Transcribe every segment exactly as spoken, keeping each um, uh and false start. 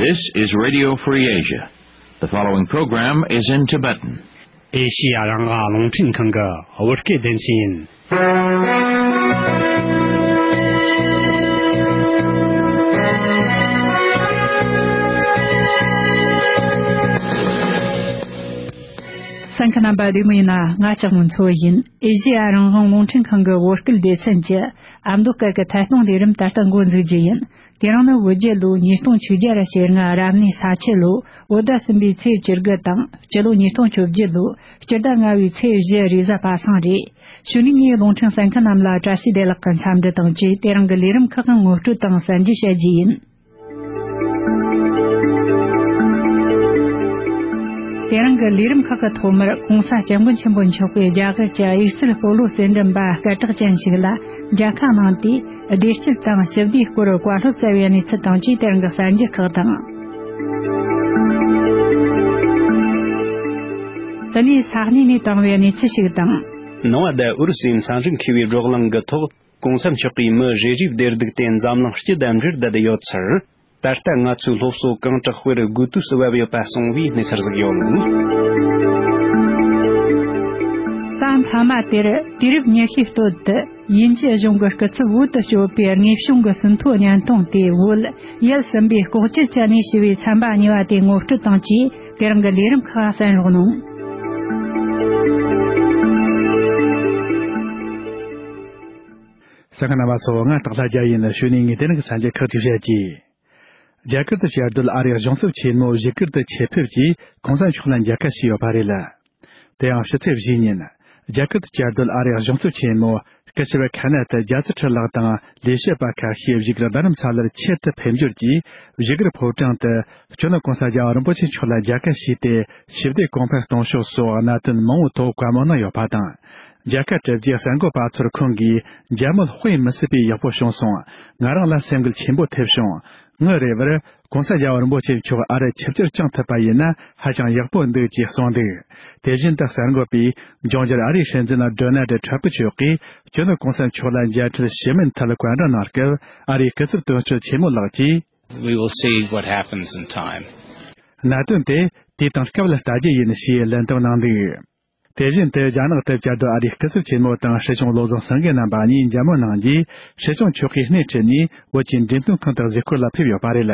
This is Radio Free Asia. The following program is in Tibetan. ཨེ་ཤི་ཡ་རང་དབང་རླུང་འཕྲིན་ཁང་གི་བོད་སྐད་སྡེ་ཚན་ཡིན། གསན་མཁན་རྣམ་པ་བདེ་མོ་ཡིན་ན། ང་ལྕགས་མོ་མཚོ་ཡིན། ཨེ་ཤི་ཡ་རང་དབང་རླུང་འཕྲིན་ཁང་གི་བོད་སྐད་སྡེ་ཚན་གྱི་ཨ་མདོ་སྐད་ཀྱི་ཐད་གཏོང་ལས་རིམ་ད་ལྟ་འགོ་འཛུགས་རྒྱུ་ཡིན། དེ་རིང་ནི་བོད་རྒྱལ་ལོ་ཉིས་སྟོང་ཆིག་བརྒྱ་ཞེ་ལྔ་རབ་གནས་ས་ཁྱི་ལོ་བོད་ཟླ་གསུམ་པའི་ཚེས་བཅུ་དགུ་དང་། སྤྱི་ལོ་ཉིས་སྟོང་བཅོ་བརྒྱད་ལོ་སྤྱི་ཟླ་ལྔ་བའི་ཚེས་བཞི་རེས་གཟའ་པ་སངས་རེད། གཞུག་ནས་ངས་རླུང་འཕྲིན་གསན་མཁན་རྣམས་ལ་བཀྲ་ཤིས་བདེ་ལེགས་ཀྱི་འཚམས་འདྲི་དང་བཅས། དེ་རིང་གི་ལས་རིམ་ཁག་གི་ངོ་སྤྲོད་དང་གསར་འགྱུར་བཤད་རྒྱུ་ཡིན། དེ་རིང་གི་ལས་རིམ་ཁག་གི་ཐོག་མར། ྋགོང་ས་ྋསྐྱབས་མགོན་ཆེན་པོ་མཆོག་གིས་རྒྱ་གར་གྱི་དབྱུག་སྲིད་སྤོ་ལོ་རྩེད་འགྲན་པ་སྐད་གྲགས་ཅན་ཞིག་ལ་མཇལ་ཁ་གནང་སྟེ། བདེ་སྐྱིད་དང་ཞི་བདེའི་སྐོར་བཀའ་སློབ་སྩལ་བའི་གནས་ཚུལ་དང་བཅས། དེ་རིང་གི་གསར་འགྱུར་ཁག་དང་། དེ་ནས་ས་གནས་ནས་བཏང་བའི་གནས་ཚུལ་ཞིག་དང་། ནང་བ་དང་ཨུ་རུ་སུའི་མཚམས་རིགས་མཁས་པའི་བགྲོ་གླེང་གི་ཐོག ྋགོང་ས་མཆོག་གིས་མི་རེ་རེའི་བདེ་སྡུག་དེ་འཛམ་གླིང་སྤྱི་དང་འབྲེལ་བསྡད་ཡོད་ཚུལ། ད་ལྟ་ང་ཚོའི་སློབ་གསོ་གང་དྲག་དཔེར་དགོས་དུས་སུ་བབས་ཡོད་པ་གསུངས་པའི་གནས་ཚུལ་ཟིག་ཡོད། ད་མཐའ་མ་དེར་དུས་རབས་ཉི་ཤུའི་སྟོད་དུ་དབྱིན་ཇི་གཞུང་གི་སྐུ་ཚབ་བོད་དུ་བསྐྱོད་པའི་དངོས་བྱུང་གི་ཟིན་ཐོ་སྙན་ཐོ་དེ། བོད་ཡུལ་གསུམ་པའི་ལྐོག་གྱུར་གྱི་གནས་ཞེས་པའི་ཚན་པ་གཉིས་པ་དེ་ངོ་སྤྲོད་དང་བཅས། དེ་རིང་གི་ལས་རིམ་ཁག་གསན་རོགས་གནང་། གསན་མཁན་རྣམ་པ་ཚོ། ང་སྟག་ལྷ་རྒྱལ་ཡིན། གཞུག་ནས་ངས་དེ་རིང་གི་གསར་འགྱུར་ཁག་ཅིག་བཤད་ཀྱི། རྒྱ་གར་དུ་བཅའ་སྡོད་ཨ་རིའི་གཞུང་ཚབ་ཆེན་མོ་བཞུགས་སྒར་དུ་ཆེད་ཕེབས་ཀྱིས་གོང་ས་མཆོག་ལ་མཇལ་ཁ་ཞུས་ཡོད་པ་རེད། དེ་ཡང་ཕྱི་ཚེས་བཞི་ཉིན། རྒྱ་གར་དུ་བཅའ་སྡོད་ཨ་རིའི་གཞུང་ཚབ་ཆེན་མོ་སྐུ་ཞབས་ཁ་ན་ཏི་རྒྱལ་ཚ་ཁྲི་ལགས་དང་ལས་བྱེད་པ་ཁ་ཤས་བཞུགས་སྒར་རྡ་རམ་ས་ལར་ཆེད་དུ་ཕེབས་འབྱོར་གྱིས། བཞུགས་སྒར་ཕོ་བྲང་དུ་སྤྱི་ནོར་༸གོང་ས་༸རྒྱལ་བ་རིན་པོ་ཆེ་མཆོག་ལ་མཇལ་ཁ་ཞུས་ཏེ། ཞི་བདེ་གོང་འཕེལ་གཏོང་ཕྱོགས་སོགས་གནད་དོན་མང་པོའི་ཐོག་བཀའ་མོལ་གནང་ཡོད་པ་དང་། མཇལ་ཁ་གྲུབ་རྗེས་གསར་འགོད་པ་ཚོར་ཁོང་གིས་འཇལ་མོལ་དཔེ་མི་སྲིད་པའི་ཡག་པོ་བྱུང་སོང་། ང་རང་ལ་སེམས་འགུལ་ཆེན་པོ་ཐེབས་བྱུང་། ངའི་རེ་བར་༸གོང་ས་༸རྒྱལ་བ་རིན་པོ་ཆེ་མཆོག་ཨ་རི་ཆིབས་བསྒྱུར་བསྐྱངས་ཐུབ་པ་ཡིན་ན་ཧ་ཅང་ཡག་པོ་འདུག་ཅེས་གསུངས་འདུག། དེ་བཞིན་དུ་གསར་འགོད་པས་འབྱུང་འགྱུར་ཨ་རིའི་སྲིད་འཛིན་ཌོ་ནལ་ཌི་ཊྲམ་པ་མཆོག་གིས་སྤྱི་ནོར་༸གོང་ས་མཆོག་ལ་མཇལ་འཕྲད་ཞུ་མིན་ཐད་བཀའ་འདྲི་གནང་སྐབས། ཨ་རིའི་སྐུ་ཚབ་དོན་གཅོད་ཆེན་མོ་ལགས་ཀྱིས། We will see what happens in time. གནད་དོན་དེ་དུས་དང་སྐབས་ལ་ལྟ་རྒྱུ་ཡིན་ཞེས་ལན་འདེབས་གནང་འདུག། དེ་བཞིན་དུ་རྒྱ་ནག་ཏུ་བཅའ་སྡོད་ཨ་རིའི་སྐུ་ཚབ་ཆེན་མོ་དང་སྲིད་སྐྱོང་བློ་བཟང་སེང་གེ་རྣམ་པ་གཉིས་མཇལ་མོལ་གནང་རྗེས། སྲིད་སྐྱོང་མཆོག་གིས་སྣེ་ཁྲིད་ནས་བོད་ཀྱི་འབྲེལ་མཐུད་ཁང་དུ་གཟིགས་སྐོར་ལ་ཕེབས་ཡོད་པ་རེད།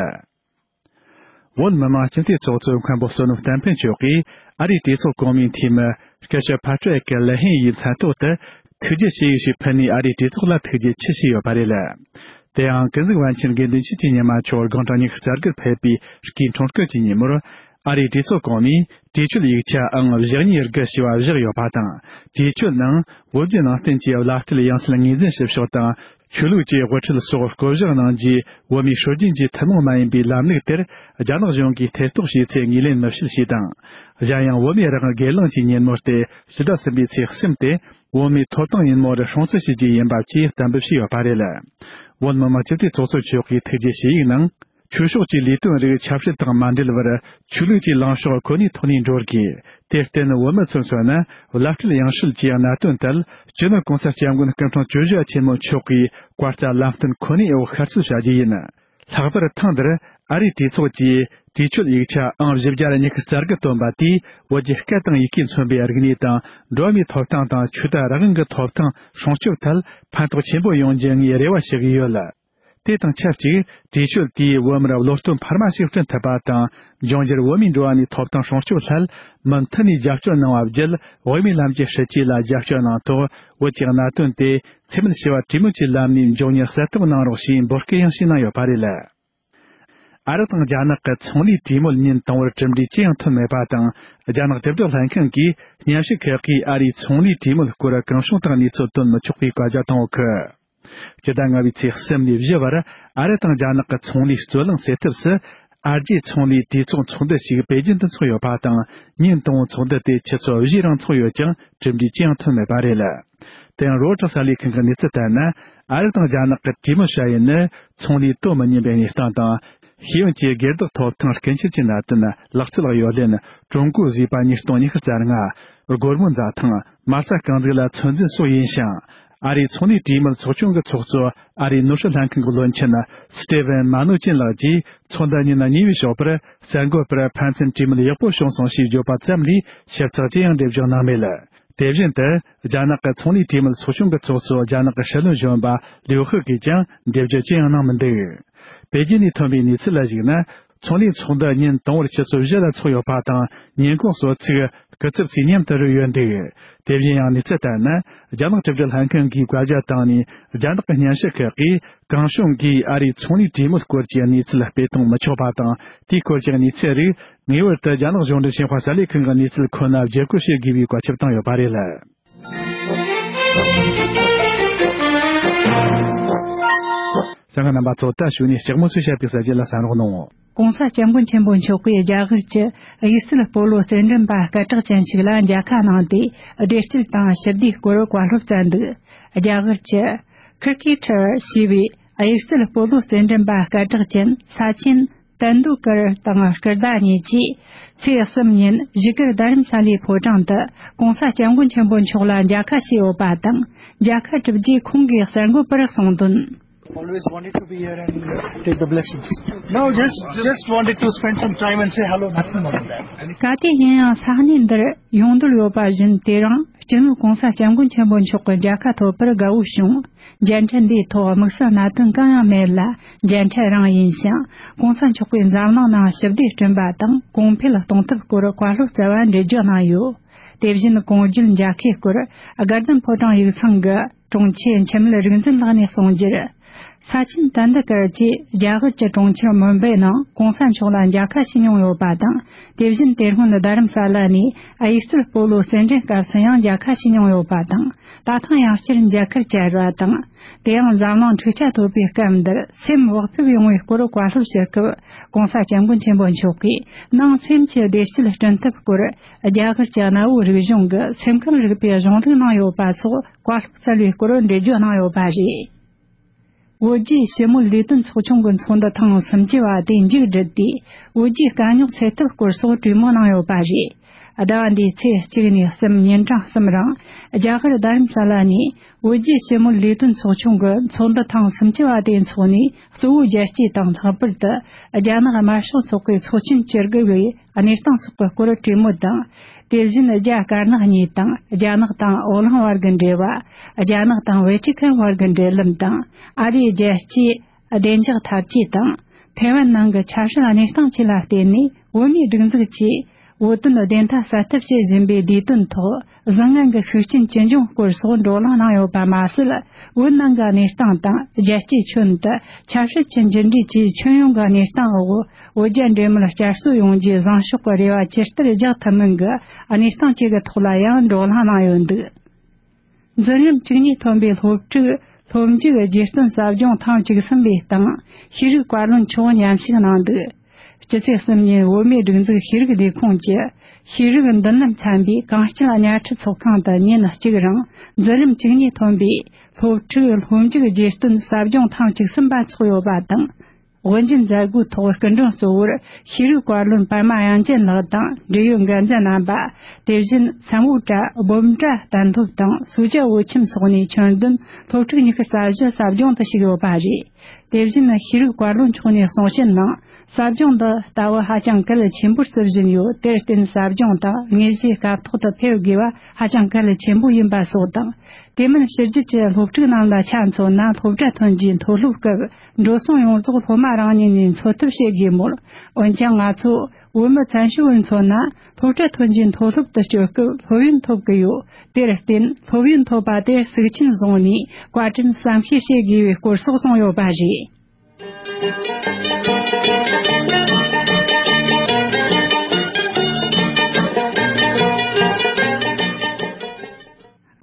བོད་མི་མང་སྤྱི་འཐུས་ཚོགས་གཙོ་མཁན་པོ་བསོད་ནམས་བསྟན་འཕེལ་མཆོག་གིས་ཨ་རིའི་གྲོས་ཚོགས་གོང་མའི་འཐུས་མི་སྐུ་ཞབས་ཕ་ཏྲེ་ཀི་ལེ་ཧེ་ཡི་མཚན་ཐོག་ཏུ་ཐུགས་རྗེ་ཞུ་ཡིག་ཞིག་ཕུལ་ནས་ཨ་རིའི་གྲོས་ཚོགས་ལ་ཐུགས་རྗེ་ཆེ་ཞུས་ཡོད་པ་རེད། དེ་ཡང་ཀུན་གཟིགས་པཎ་ཆེན་དགེ་འདུན་ཆོས་ཀྱི་ཉི་མ་མཆོག་དགུང་གྲངས་ཉི་ཤུ་རྩ་དགུར་ཕེབས་པའི་སྐུའི་འཁྲུངས་སྐར་གྱི་ཉིན་མོར། ཨ་རིའི་གྲོས་ཚོགས་གོང་མས་གྲོས་ཆོད་ཡིག་ཆ་ཨང་བཞི་གཉིས་དགུ་ཞེས་པ་བཞག་ཡོད་པ་དང་། གྲོས་ཆོད་ནང་བོད་བརྒྱུད་ནང་བསྟན་གྱི་བླ་སྤྲུལ་ཡང་སྲིད་ངོས་འཛིན་ཞུ་ཕྱོགས་དང་། ཆོས་ལུགས་ཀྱི་དབུ་ཁྲིད་སོགས་བསྐོ་གཞག་གནང་རྗེས། བོད་མིའི་སྲོལ་རྒྱུན་གྱི་ཐུན་མོང་མ་ཡིན་པའི་ལམ་ལུགས་དེར་རྒྱ་ནག་གཞུང་གིས་ཐེ་གཏོགས་བྱས་ཚེ་ངོས་ལེན་མི་བྱེད་ཞེས་དང་། གཞན་ཡང་བོད་མིའི་རང་དབང་སྒེར་ལངས་ཀྱི་ཉིན་མོ་སྟེ། ཕྱི་ཟླ་གསུམ་པའི་ཚེས་གསུམ་སྟེ། བོད་མིའི་ཐོབ་ཐང་ཉིན་མོར་སྲུང་བརྩི་ཞུ་རྒྱུ་ཡིན་པ་བཅས་གཏན་འབེབས་བྱས་ཡོད་པ་རེད། བོད་མི་མང་སྤྱི་འཐུས་ཚོགས་གཙོ་མཆོག་གིས་ཐུགས་རྗེ་ཞུ་ཡིག་ནང་། ཆོས་ཕྱོགས་ཀྱི་ལས་དོན་རིགས་ཆབ་སྲིད་དང་མ་འབྲེལ་བར་ཆོས་ལུགས་ཀྱི་ལངས་ཕྱོགས་ཁོ་ནའི་ཐོག་ནས་འགྲོ་དགོས། དེར་བརྟེན་བོད་མི་ཚོས་མཚོན་ན་བླ་སྤྲུལ་ཡང་སྲིད་ཀྱི་གནད་དོན་ཐད་སྤྱི་ནོར་༸གོང་ས་༸སྐྱབས་མགོན་སྐུ་ཕྲེང་བཅུ་བཞི་པ་ཆེན་མོ་མཆོག་གིས་བཀའ་སྩལ་ལམ་སྟོན་ཁོ་ནའི་འོག་ཤར་བསྐྱོད་བྱ་རྒྱུ་ཡིན། ལྷག་པར་ཐེངས་འདིར་ཨ་རིའི་གྲོས་ཚོགས་ཀྱིས་གྲོས་ཆོད་ཡིག་ཆ་ཨང་བཞི་བརྒྱ་ཉི་ཤུ་རྩ་དགུ་བཏོན་པ་དེས་བོད་ཀྱི་སྐད་དང་ཡི་གེས་མཚོན་པའི་རིག་གནས་དང་འགྲོ་བ་མིའི་ཐོབ་ཐང་དང་ཆོས་དད་རང་དབང་གི་ཐོབ་ཐང་སྲུང་སྐྱོབ་ཐད་ཕན་ཐོགས་ཆེན་པོ་ཡོང་རྒྱུ་ངས་རེ་བ་ཞུ་གི་ཡོད། དེ་དང་ཆབས་ཅིག་གྲོས་ཆོད་དེས་བོད་མིར་བློ་སྟོབས་འཕར་མ་ཞིག་བསྐྲུན་ཐུབ་པ་དང་། འབྱུང་འགྱུར་བོད་མིའི་འགྲོ་བ་མིའི་ཐོབ་ཐང་སྲུང་སྐྱོབ་ཐད་མུ་མཐུད་ནས་རྒྱབ་སྐྱོར་གནང་བ་བརྒྱུད། དབུ་མའི་ལམ་གྱི་སྲིད་བྱུས་ལ་རྒྱབ་སྐྱོར་གནང་ཐོག་བོད་ཀྱི་གནད་དོན་དེ་འཚེ་མེད་ཞི་བ་གྲོས་མོལ་གྱི་ལམ་ནས་མགྱོགས་མྱུར་སེལ་ཐབས་གནང་རོགས་ཞེས་འབོད་སྐུལ་ཡང་ཞིག་གནང་ཡོད་པ་རེད། ཨ་རི་དང་རྒྱ་ནག་གི་ཚོང་ལས་གྲོས་མོལ་ཉིན་དང་པོར་གྲུབ་འབྲས་ཅི་ཡང་ཐོན་མེད་པ་དང་། རྒྱ་ནག་དྲིལ་བསྒྲགས་ལྷན་ཁང་གིས་སྙན་ཞུ་ཁག་གིས་ཨ་རིའི་ཚོང་ལས་གྲོས་མོལ་སྐོར་གང་བྱུང་དུ་གནས་ཚུལ་བཏོན་མི་ཆོག་པའི་བཀའ་རྒྱ་བཏང་ཡོད་གི། སྤྱི་ཟླ་ལྔ་པའི་ཚེས་གསུམ་ནས་བཞི་བར་ཨ་རི་དང་རྒྱ་ནག་གི་ཚོང་ལས་རྩོད་གླེང་སེལ་ཐབས་སུ། ཨ་རྒྱའི་ཚོང་ལས་གྲོས་ཚོགས་ཚོགས་འདུ་ཞིག་པེ་ཅིན་དུ་འཚོགས་ཡོད་པ་དང་། ཉིན་དང་པོའི་ཚོགས་འདུ་དེ་ཆུ་ཚོད་བཞིའི་རིང་འཚོགས་ཡོད་ཀྱང་གྲུབ་འབྲས་ཅི་ཡང་ཐོན་མེད་པ་རེད། དེ་ཡང་རོའི་ཊར་གསར་ལས་ཁང་གི་གནས་ཚུལ་ལྟར་ན། ཨ་རི་དང་རྒྱ་ནག་གི་གྲོས་མོལ་བྱ་ཡུལ་ནི་ཚོང་ལས་དོ་མི་མཉམ་པའི་གནས་སྟངས་དང་། ཤེས་ཡོན་གྱི་སྒེར་བདག་ཐོབ་ཐང་རྐུ་འཁྱེར་གྱི་གནད་དོན། ལག་རྩལ་གཡོ་ལེན། ཀྲུང་གོའི་བཟོས་པ་ཉིས་སྟོང་ཉི་ཤུ་རྩ་ལྔ། སྒོར་མོ་འཛའ་ཐང་། མ་རྩ་རྐང་འཛུགས་ལ་ཚོད་འཛིན་སོགས་ཡིན་ཞིང་། ཨ་རིའི་ཚོང་ལས་གྲོས་མོལ་ཚོགས་ཆུང་གི་ཚོགས་གཙོ། ཨ་རིའི་ནོར་སྲིད་ལྷན་ཁང་གི་བློན་ཆེན་སི་ཏེ་ཝན་མ་ནོ་ཅིན་ལགས་ཀྱིས། ཚོགས་འདུ་ཉིན་གཉིས་པའི་ཞོགས་པར་གསར་འགོད་པར་ཕན་ཚུན་གྲོས་མོལ་ཡག་པོ་བྱུང་སོང་ཞེས་བརྗོད་པ་ཙམ་ལས་ཞིབ་ཚགས་ཅི་ཡང་འགྲེལ་བརྗོད་གནང་མེད། དེ་བཞིན་དུ། རྒྱ་ནག་གི་ཚོང་ལས་གྲོས་མོལ་ཚོགས་ཆུང་གི་ཚོགས་གཙོ་རྒྱ་ནག་གི་སྲིད་བློན་གཞོན་པ་ལིའུ་ཧུ་གིས་ཀྱང་འགྲེལ་བརྗོད་ཅི་ཡང་གནང་མི་འདུག། པེ་ཅིན་ནས་ཐོན་པའི་གནས་ཚུལ་ལ་གཞིགས་ན། ཚོང་ལས་ཚོགས་འདུ་ཉིན་དང་པོར་ཆུ་ཚོད་བཞི་ལ་ཚོགས་ཡོད་པ་དང་། ཉིན་གུང་གསོལ་ཚིགས་སྐུ་ཚབ་ཚོས་མཉམ་དུ་རོལ་ཡོད་འདུག། དེ་བཞིན་ཡང་གནས་ཚུལ་ལྟར་ན། རྒྱ་ནག་དྲིལ་བསྒྲགས་ལྷན་ཁང་གིས་བཀའ་རྒྱ་བཏང་ནས། རྒྱ་ནག་གི་སྨྱན་བྱད་ཁག་གིས་གང་བྱུང་གིས་ཨ་རིའི་ཚོང་ལས་གྲོས་མོལ་སྐོར་གྱི་གནས་ཚུལ་སྤེལ་གཏོང་མི་ཆོག་པ་དང་། དེའི་སྐོར་གྱི་གནས་ཚུལ་རིགས་ངེས་པར་དུ་རྒྱ་ནག་གཞུང་འབྲེལ་ཤིན་ཧྭ་གསར་ལས་ཁང་གི་གནས་ཚུལ་ཁོ་ན་བརྒྱུད་སྐུར་བྱེད་དགོས་པའི་བཀའ་ཁྱབ་བཏང་ཡོད་པ་རེད། གསན་མཁན་རྣམ་པ་ཚོ། ད་གཞུག་ནས་ལྕགས་མོ་སུ་བཤད་པའི་གསར་བརྗེ་ལ་གསན་རོགས་གནང་། ྋགོང་ས་ྋསྐྱབས་མགོན་ཆེན་པོ་མཆོག་གིས་རྒྱ་གར་གྱི་དབྱུག་སྲིད་སྤོ་ལོ་རྩེད་འགྲན་པ་སྐད་གྲགས་ཅན་ཞིག་ལ་མཇལ་ཁ་གནང་སྟེ། བདེ་སྐྱིད་དང་ཞི་བདེའི་སྐོར་བཀའ་སློབ་སྩལ་འདུག། རྒྱ་གར་གྱི་ཁིར་ཀེ་ཐར་ཞེས་པའི་དབྱུག་སྲིད་སྤོ་ལོ་རྩེད་འགྲན་པ་སྐད་གྲགས་ཅན་ས་ཆེན་ཏན་དུ་ཀར་དང་སྐུ་ཟླ་གཉིས་ཀྱིས་ཚེས་གསུམ་ཉིན་བཞུགས་སྒར་རྡ་རམ་ས་ལའི་ཕོ་བྲང་དུ་ྋགོང་ས་ྋསྐྱབས་མགོན་ཆེན་པོ་མཆོག་ལ་མཇལ་ཁ་བྱས་ཡོད་པ་དང་། མཇལ་ཁ་གྲུབ་རྗེས་ཁོང་གིས་གསར་འགོད་པར་གསུངས་དོན། Always wanted to be here and take the blessings. No, just just wanted to spend some time and say hello, nothing more than that. ག་དུས་ཡིན་ཡང་ས་གནས་འདིར་ཡོང་འདོད་ཡོད་པ་བཞིན། དེ་རིང་སྤྱི་ནོར་ྋགོང་ས་ྋསྐྱབས་མགོན་ཆེན་པོ་མཆོག་གི་མཇལ་ཁ་ཐོབ་པར་དགའ་བོ་བྱུང་། མཇལ་འཕྲད་འདིའི་ཐོག་དམིགས་བསལ་གནད་དོན་གང་ཡང་མེད་ལ། མཇལ་འཕྲད་རང་ཡིན་ཞིང་། ྋགོང་ས་མཆོག་གིས་འཛམ་གླིང་ནང་ཞི་བདེ་བསྐྲུན་པ་དང་གོང་འཕེལ་གཏོང་ཐབས་སྐོར་བཀའ་སློབ་སྩལ་བ་འགྲེལ་བརྗོད་གནང་ཡོད། དེ་བཞིན་གོང་བརྗོད་མཇལ་ཁའི་སྐོར་དགའ་ལྡན་ཕོ་བྲང་ཡིག་ཚང་གི་དྲུང་ཆེ་འཆི་མེད་རིག་འཛིན་ལགས་ནས་གསུངས་རྒྱུར། ས་ཆེན་ཏན་ཏི་ཀར་བཅས་རྒྱ་གར་གྱི་གྲོང་ཁྱེར་མུམ་བེ་ནང་གོང་ས་མཆོག་ལ་མཇལ་ཁ་ཞུས་མྱོང་ཡོད་པ་དང་། དེ་བཞིན་དེ་སྔོན་རྡ་རམ་ས་ལ་ནས་དབྱུག་སྲིད་སྤོ་ལོ་རྩེད་འགྲན་སྐབས་སུ་ཡང་མཇལ་ཁ་ཞུས་མྱོང་ཡོད་པ་དང་། ད་ཐེངས་ཡང་བསྐྱར་མཇལ་ཁར་བཅར་བ་དང་། དེ་ཡང་འཛམ་གླིང་འཁྲུག་ཆ་དོད་པའི་སྐབས་འདིར་སེམས་བག་ཕེབས་ཡོང་བའི་སྐོར་བཀའ་སློབ་ཞུ་སྐབས། ྋགོང་ས་ྋསྐྱབས་མགོན་ཆེན་པོ་མཆོག་གིས་ནང་སེམས་ཀྱི་བདེ་སྐྱིད་བསྐྲུན་ཐབས་སྐོར་རྒྱ་གར་གྱི་གནའ་བོའི་རིག་གཞུང་གི་སེམས་ཁམས་རིག་པའི་གཞུང་ལུགས་གནང་ཡོད་པ་སོགས་བཀའ་སློབ་སྩལ་བའི་སྐོར་འགྲེལ་བརྗོད་གནང་ཡོད་པ་རེད། བོད་བརྒྱུད་ཞི་མོལ་ལས་དོན་ཚོགས་ཆུང་གི་ཚོགས་འདུ་ཐེངས་སུམ་ཅུ་བ་དེ་མཇུག་བསྒྲིལ་ཏེ། བོད་བརྒྱུད་དཀའ་རྙོག་སེལ་ཐབས་སྐོར་སོགས་གྲོས་མོལ་གནང་ཡོད་པ་རེད། ཟླ་བ་འདིའི་ཚེས་གཅིག་ནས་གསུམ་ཉིན་གྲངས་གསུམ་རིང་རྒྱ་གར་རྡ་རམ་ས་ལ་ནས་བོད་བརྒྱུད་ཞི་མོལ་ལས་དོན་ཚོགས་ཆུང་གི་ཚོགས་འདུ་ཐེངས་སུམ་ཅུ་བ་དེ་འཚོགས་ནས། གཙོ་བོ་རྒྱལ་སྤྱི་དང་། ལྷག་པར་དུ་རྒྱ་ནག་དམར་ཤོག་ཚོགས་པའི་ཚོགས་ཆེན་བཅུ་དགུ་བའི་གནས་སྟངས་སོགས་ཀྱི་སྐོར་གྲོས་མོལ་དང་། དེ་བཞིན་རྒྱ་དཀར་ནག་གཉིས་དང་། རྒྱ་ནག་དང་ཨོ་གླིང་བར་གྱི་འབྲེལ་བ། རྒྱ་ནག་དང་ཝེ་ཏི་ཁན་བར་གྱི་འབྲེལ་ལམ་དང་། ཨ་རིའི་རྒྱལ་སྤྱིའི་བདེ་འཇགས་འཐབ་ཇུས་དང་། ཐའེ་ཝན་ནང་གི་ཆབ་སྲིད་གནས་སྟངས་བཅས་ལ་བརྟེན་ནས། བོད་མིའི་སྒྲིག་འཛུགས་ཀྱིས་བོད་དོན་བདེན་མཐའ་གསལ་ཐབས་བྱེད་བཞིན་པའི་དུས་དོན་ཐོག། བཟང་ངན་གྱི་ཤུགས་རྐྱེན་ཇི་འབྱུང་སྐོར་སོགས་བགྲོ་གླེང་གནང་ཡོད་པ་མ་ཟད། བོད་ནང་གི་གནས་སྟངས་དང་། རྒྱལ་སྤྱིའི་ཁྱོན་དུ་ཆབ་སྲིད་ཀྱི་འགྱུར་འགྲོས་ཀྱི་ཁྱོན་ཡོངས་ཀྱི་གནས་སྟངས་འོག་བོད་རྒྱ་འབྲེལ་མོལ་བསྐྱར་གསོ་ཡོང་རྒྱུའི་བཟང་ཕྱོགས་ཀྱི་རེ་བ་ཇི་ལྟར་རྒྱག་ཐུབ་མིན་གྱི་གནས་སྟངས་བཅས་ཀྱི་ཐོག་ལ་ཡང་བགྲོ་གླེང་གནང་ཡོད་འདུག། འཛིན་རིམ་བཅུ་གཉིས་ཐོན་པའི་སློབ་ཕྲུག་སློབ་མཇུག་རྗེས་བསྟུན་ཟབ་སྦྱོང་ཐེངས་བཅུ་གསུམ་པའི་སྟེང་། ཤེས་རིག་བཀའ་བློན་མཆོག་མཉམ་ཞུགས་གནང་འདུག། སྤྱི་ཚེས་གསུམ་ཉིན་བོད་མིའི་སྒྲིག་འཛུགས་ཤེས་རིག་ལས་ཁུངས་ཀྱི་ཤེས་རིག་མདུན་ལམ་ཚན་པའི་གངས་སྐྱིད་གཉའ་ཁྲི་ཚོགས་ཁང་དུ་ཉིན་གཅིག་རིང་འཛིན་རིམ་བཅུ་གཉིས་ཐོན་པའི་སློབ་ཕྲུག་སློབ་མཇུག་རྗེས་བསྟུན་ཟབ་སྦྱོང་ཐེངས་བཅུ་གསུམ་པ་འཚོགས་ཡོད་པ་དང་། དབུ་འབྱེད་མཛད་སྒོའི་ཐོག་སྐུ་མགྲོན་གཙོ་བོར་ཤེས་རིག་བཀའ་བློན་པདྨ་དབྱངས་ཅན་ལགས་དང་། འབྲེལ་ཡོད་འགན་འཛིན་རྣམ་པ། དེ་བཞིན་སམ་བྷོ་ཊ་སྦོམ་ཊ་གཏན་སློབ་དང་སུ་ཇཱ་དབུ་ཁྱིམ་སོགས་ནས་ཁྱོན་བསྡོམས་སློབ་ཕྲུག་ཉི་ཤུ་རྩ་བཞི་ཟབ་སྦྱོང་དུ་ཞུགས་ཡོད་པ་རེད། དེ་བཞིན་ཤེས་རིག་བཀའ་བློན་མཆོག་ནས་གསུང་བཤད་ནང་། ཟབ་སྦྱོང་འདི་ལྟ་བུ་ཧ་ཅང་གལ་ཆེན་པོར་བརྩི་བཞིན་ཡོད། དེར་བརྟེན་ཟབ་སྦྱོང་དང་དངོས་གཞིའི་སྐབས་ཐོག་ཏུ་ཕེབས་དགོས་པ་ཧ་ཅང་གལ་ཆེན་པོ་ཡིན་པ་སོགས་དང་། དེ་མིན་ཕྱི་རྒྱལ་གྱི་སློབ་ཕྲུག་རྣམས་ལ་ཆ་མཚོན་ན། སློབ་གྲྭ་ཐོན་རྗེས་མཐོ་སློབ་སྐབས་འགྲོ་སོང་ཡོངས་རྫོགས་སློབ་མ་རང་ཉིད་ནས་འཚོ་ཐབས་བྱེད་དགོས་མོད། འོན་ཀྱང་ང་ཚོ་བོད་མི་བཙན་བྱོལ་བར་མཚོན་ན། སློབ་གྲྭ་ཐོན་རྗེས་མཐོ་སློབ་ཏུ་བསྐྱོད་སྐབས་སློབ་ཡོན་ཐོབ་ཀྱི་ཡོད། དེར་བརྟེན་སློབ་ཡོན་ཐོབ་པ་དེ་གཟུགས་ཆེན་བཟུང་ནས་བཀའ་དྲིན་བསམ་ཤེས་བྱེད་དགོས་པའི་སྐོར་སོགས་གསུངས་ཡོད་པ་རེད།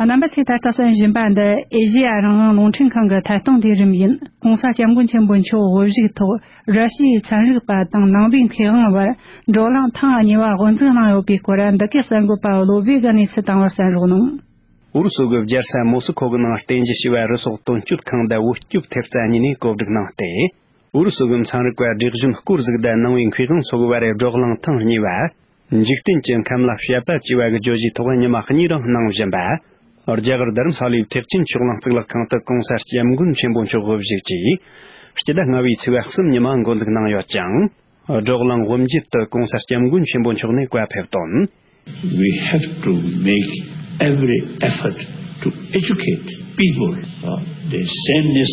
རྣམ་པ་ཚོས་ད་ལྟ་གསན་བཞིན་པ་འདི་ཨེ་ཤེ་ཡ་རང་དབང་རླུང་འཕྲིན་ཁང་གི་ཐད་གཏོང་ལས་རིམ་ཡིན། ྋགོང་ས་ྋསྐྱབས་མགོན་ཆེན་པོ་མཆོག་དབུ་བཞུགས་ཐོག་ར་ཤི་ཡའི་ཚན་རིག་པ་དང་ནང་པའི་མཁས་དབང་བར་བགྲོ་གླེང་ཐེངས་གཉིས་པ་དབུ་འཛུགས་གནང་ཡོད་པའི་སྐོར་འདི་གའི་གསར་འགོད་པ་བློ་བྷེ་གིས་གནས་ཚུལ་བཏང་བར་གསན་རོགས་གནང་། ཨུ་རུ་སུ་གི་རྒྱལ་ས་མོ་སི་ཁོ་གི་ནང་རྟེན་གཞི་བྱས་པའི་རུ་སོགས་དོན་གཅོད་ཁང་དུ་བོད་སྐྱོབ་ཐེབས་རྩ་གཉིས་ནས་གོ་སྒྲིག་གནང་སྟེ། ཨུ་རུ་སུ་གི་ཚན་རིག་པ་བགྲེས་གཞོན་སྐོར་ཟིག་དང་ནང་པའི་མཁས་དབང་སོགས་བར་བགྲོ་གླེང་ཐེངས་གཉིས་པ། འཇིག་རྟེན་གྱི་ཁམས་ལ་བྱ་དཔལ་ཅེས་པ་གི་བརྗོད་གཞིའི་ཐོག་ཉི་མ་གཉིས་རིང་གནང་བཞིན་པ། རྒྱ་གར་རྡ་རམ་ས་ལའི་ཐེག་ཆེན་ཕྱོགས་གླང་གཙུག་ལག་ཁང་དུ་གོང་ས་སྐྱབས་མགོན་ཆེན་པོ་མཆོག་དབུ་བཞུགས་ཀྱིས་སྤྱི་ཟླ་ལྔ་བའི་ཚེས་པ་གསུམ་ཉི་མ་འགོ་འཛུགས་གནང་ཡོད་ཅིང་། བགྲོ་གླེང་དབུ་འབྱེད་དུ་གོང་ས་སྐྱབས་མགོན་ཆེན་པོ་མཆོག་ནས་བཀའ་ཕེབས་དོན། We have to make every effort to educate people, uh, the sameness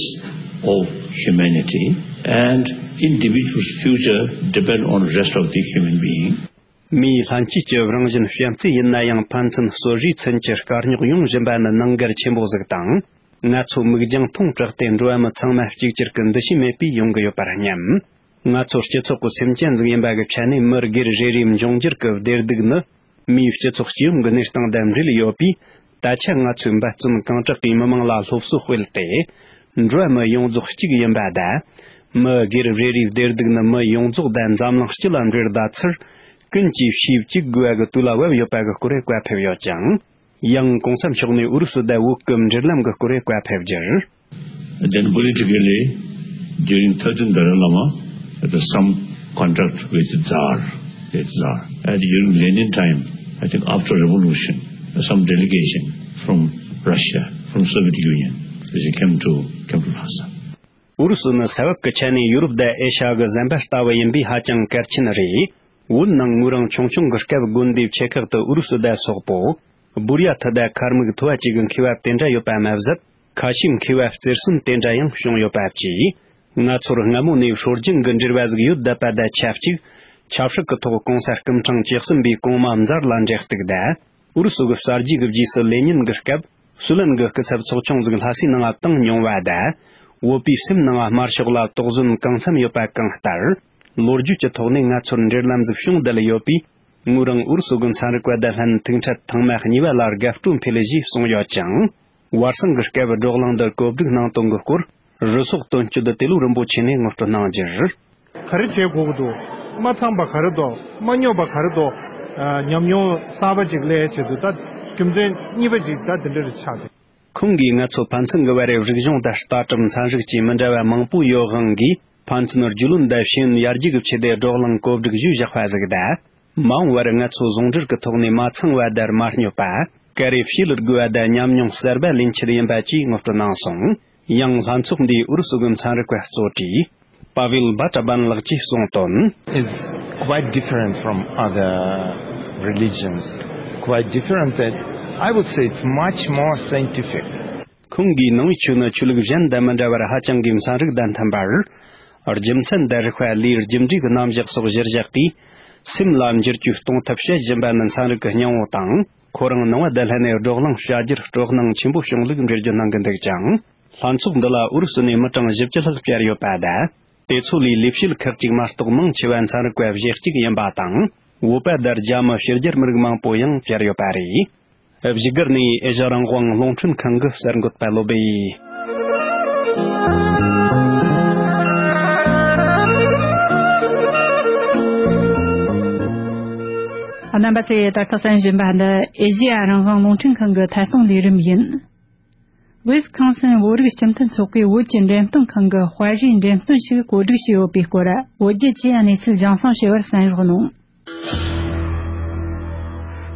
of humanity and individual's future depend on rest of the human being. མིའི་ལྷན་སྐྱེས་ཀྱི་རང་བཞིན་བྱམས་བརྩེ་ཡིན་ན་ཡང་ཕན་ཚུན་རྩོད་རེས་མཚོན་གྱི་དཀའ་རྙོག་ཡོང་བཞིན་པ་ནི་ནང་འགལ་ཆེན་པོ་ཟིག་དང་། ང་ཚོ་མིག་རྒྱང་ཐུང་དྲགས་ཏེ་འགྲོ་བ་མི་ཚང་མ་གཅིག་གྱུར་གྱི་འདུ་ཤེས་མེད་པས་ཡོང་གི་ཡོད་པར་སྙམ། ང་ཚོ་སྤྱི་ཚོགས་ཀྱི་སེམས་ཅན་ཟིག་ཡིན་པ་གི་ཆ་ནས་མི་སྒེར་རེ་རེའི་འབྱུང་འགྱུར་གྱི་བདེ་སྡུག་ནི། མིའི་སྤྱི་ཚོགས་སྤྱི་ཡོངས་ཀྱི་གནས་སྟངས་དང་འབྲེལ་ཡོད་པས། ད་ཆ་ང་ཚོས་འབད་བརྩོན་གང་དྲག་གིས་མི་མང་ལ་སློབ་གསོ་སྤེལ་ཏེ། འགྲོ་བ་མི་ཡོངས་རྫོགས་གཅིག་ཡིན་པ་དང་། མི་སྒེར་རེ་རེའི་བདེ་སྡུག་ནི་མི་ཡོངས་རྫོགས་དང་འཛམ་གླིང་སྤྱི་ལ་འབྲེལ་ད་ཚུལ། ཀུན་གྱིས་ཤེས་བཅུག་དགོས་པ་གི་དུས་ལ་བབ་ཡོད་པ་གི་སྐོར་བཀའ་ཕེབས་ཡོད་ཅིང་། ཡང་གོང་ས་མཆོག་ནས་ཨུ་རུ་སུ་དང་བོད་ཀྱི་འབྲེལ་ལམ་གྱི་སྐོར་བཀའ་ཕེབས་རྒྱུར། Then politically, during thirteenth Dalai Lama, there was some contact with the Tsar, the Tsar. And during Lenin time, I think after revolution, some delegation from Russia, from Soviet Union, they came to, came to Lhasa. ཨུ་རུ་སུ་ནི་ས་བབ་ཀྱི་ཆ་ནས་ཡུ་རོབ་དང་ཨེ་ཤ་གི་ཟམ་པ་ལྟ་བུ་ཡིན་པས་ཧ་ཅང་གལ་ཆེན་རེད། བོད་ནང་ངོས་རང་ཆུང་ཆུང་གི་སྐབས་དགོན་སྡེའི་ཆེ་ཁག་ཏུ་ཨུ་རུ་སུ་དང་སོག་པོ། སྦུར་ཡ་ཐི་དང་མཁར་མིག་ཐུ་བ་བཅས་ཀྱི་མཁས་པ་དེ་འདྲ་ཡོད་པ་མ་ཟད། ཁ་ཤས་མཁས་པ་རྩེར་སོན་དེ་འདྲ་ཡང་བྱུང་ཡོད་པ་བཅས། ང་ཚོར་སྔ་མོ་ནས་སྲོལ་རྒྱུན་གྱི་འབྲེལ་བ་ཟིག་ཡོད་བསྡད་པ་དང་ཆབས་ཅིག་ཆབ་སྲིད་ཀྱི་ཐོག་གོང་ས་སྐུ་ཕྲེང་བཅུ་གསུམ་པའི་གོང་མ་མཛད་ལ་འབྲེལ་གཏུག་དང་། ཨུ་རུ་སུ་གི་གསར་བརྗེ་གི་རྗེས་སུ་ལེ་ཉིན་གྱི་སྐབས་སུ་ལན་གྱི་སྐུ་ཚབ་ཚོགས་ཆུང་ཟིག་ལྷ་སའི་ནང་བཏང་མྱོང་བ་དང་། བོད་པའི་སེམས་ནང་དམར་ཤོག་ལ་དོགས་ཟོན་གང་འཚམ་ཡོད་པ་གང་ལྟར། ལོ་རྒྱུས་ཀྱི་ཐོག་ནས་ང་ཚོར་འབྲེལ་ལམ་ཟིག་བྱུང་བསྡད་ཡོད་པས། ངོས་རང་ཨུ་རུ་སུ་གི་ཚན་རིག་པ་དང་ལྷན་ཐུག་འཕྲད་ཐེངས་མ་གཉིས་པ་ལ་དགའ་སྤྲོ་འཕེལ་ཞེས་གསུངས་ཡོད་ཅིང་། བར་གསེང་གི་སྐབས་བགྲོ་གླེང་འདིར་གོ་སྒྲིག་གནང་དོན་གྱི་སྐོར་རུ་ཚོགས་དོན་གཅོད་ཏེ་ལོ་རིན་པོ་ཆེ་ནས་ངོ་སྤྲོད་གནང་རྒྱུར། ག་རེ་བྱེད་དགོས་ཀྱི་འདུག་མ་ཚང་པ་ག་རེ་འདུག་མ་སྙོམས་པ་ག་རེ་འདུག་ཨ། ཉམས་མྱོང་གསར་པ་ཅིག་སླེབས་ཆེད་དུ་ད་རྒྱུ་མཚན་གཉིས་པ་ཅིག་ད་འདི་འདྲ་རེ་ཆགས་ཏེ། ཁོང་གིས་ང་ཚོ་ཕན་ཚུན་གྱི་བར་རིག་གཞུང་དང་ལྟ་གྲུབ་ཚན་རིག་བཅས་མི་འདྲ་བ་མང་པོ་ཡོད་དབང་གིས་ཕན་ཚུན་རྒྱུས་ལོན་དང་ཤེས་ཡོན་ཡར་རྒྱས་ཀྱི་ཆེད་དུ་བགྲོ་གླེང་གོ་སྒྲིག་ཞུས་བཞག་པ་ཟིག་དང་། མ་འོངས་པར་ང་ཚོ་ཟུང་འབྲེལ་གྱི་ཐོག་ནས་མ་ཚང་བ་དང་མ་སྙོམས་པ། ག་རེ་བྱེད་དགོས་པ་དང་ཉམས་མྱོང་གསར་པ་ལེན་ཆེད་ཡིན་པ་བཅས་ངོ་སྤྲོད་གནང་སོང་། ཡང་ལྷན་ཚོགས་འདིའི་ཨུ་རུ་སུ་གི་ཚན་རིག་པ་གཙོ་གྲས་པ་ཝེལ་བྷ་ཏྲ་བན་ལགས་ཀྱིས་གསུངས་དོན། Is quite different from other religions. Quite different that I would say it's much more scientific. ཁོང་གིས་ནང་པའི་ཆོས་ནི་ཆོས་ལུགས་གཞན་དང་མི་འདྲ་བར་ཧ་ཅང་གི་ཚན་རིག་དང་མཐུན་པར། རྒྱུ་མཚན་དང་རིགས་པ་ལས་རྒྱུ་འབྲས་ཀྱི་རྣམ་གཞག་སོགས་གཞིར་བཞག་གིས། སེམས་ལ་འགྱུར་བཅོས་གཏོང་ཐབས་བྱེད་བཞིན་པ་ནི་ཚན་རིག་གི་སྙིང་བོ་དང་། ཁོ་རང་ནང་པ་དང་ལྷན་ནས་བགྲོ་གླེང་བྱ་རྒྱུར་སྤྲོ་སྣང་ཆེན་པོ་བྱུང་ལུགས་འགྲེལ་བརྗོད་གནང་གི་འདུག་ཅིང་། ལྷན་ཚོགས་འདི་ལ་ཨུ་རུ་སུ་ནས་མི་གྲངས་བཞི་བཅུ་ལྷག་བཅར་ཡོད་པ་དང་། དེ་ཚོ་ལས་ལས་བྱེད་ཁག་ཅིག་མ་གཏོགས་མང་ཆེ་བ་ཚན་རིག་པ་བཞི་གཅིག་ཡིན་པ་དང་། བོད་པ་དང་རྒྱ་མི་ཕྱི་རྒྱལ་མི་རིགས་མང་པོ་ཡང་བཅར་ཡོད་པ་རེད། བཞུགས་སྒར་ནས་ཨེ་ཤ་རང་དབང་རླུང་འཕྲིན་ཁང་གི་གསར་འགོད་པ་བློ་བྷེ། རྣམ་པ་ཚོས་ད་ལྟ་གསན་བཞིན་པ་འདི་ཨེ་ཤ་ཡ་རང་དབང་རླུང་འཕྲིན་ཁང་གི་ཐད་གཏོང་ལས་རིམ་ཡིན། ཝི་སི་ཁོན་སིན་བོད་རིགས་སྤྱི་མཐུན་ཚོགས་པས་བོད་ཀྱི་འགྲེམས་སྟོན་ཁང་གི་དཔར་རིས་འགྲེམས་སྟོན་ཞིག་བཀོད་སྒྲིག་བྱས་ཡོད་པའི་སྐོར། བོད་རྒྱུད་ཀྱིས་གནས་ཚུལ་རྒྱང་སྲིང་བྱས་པར་གསན་རོགས་གནང་།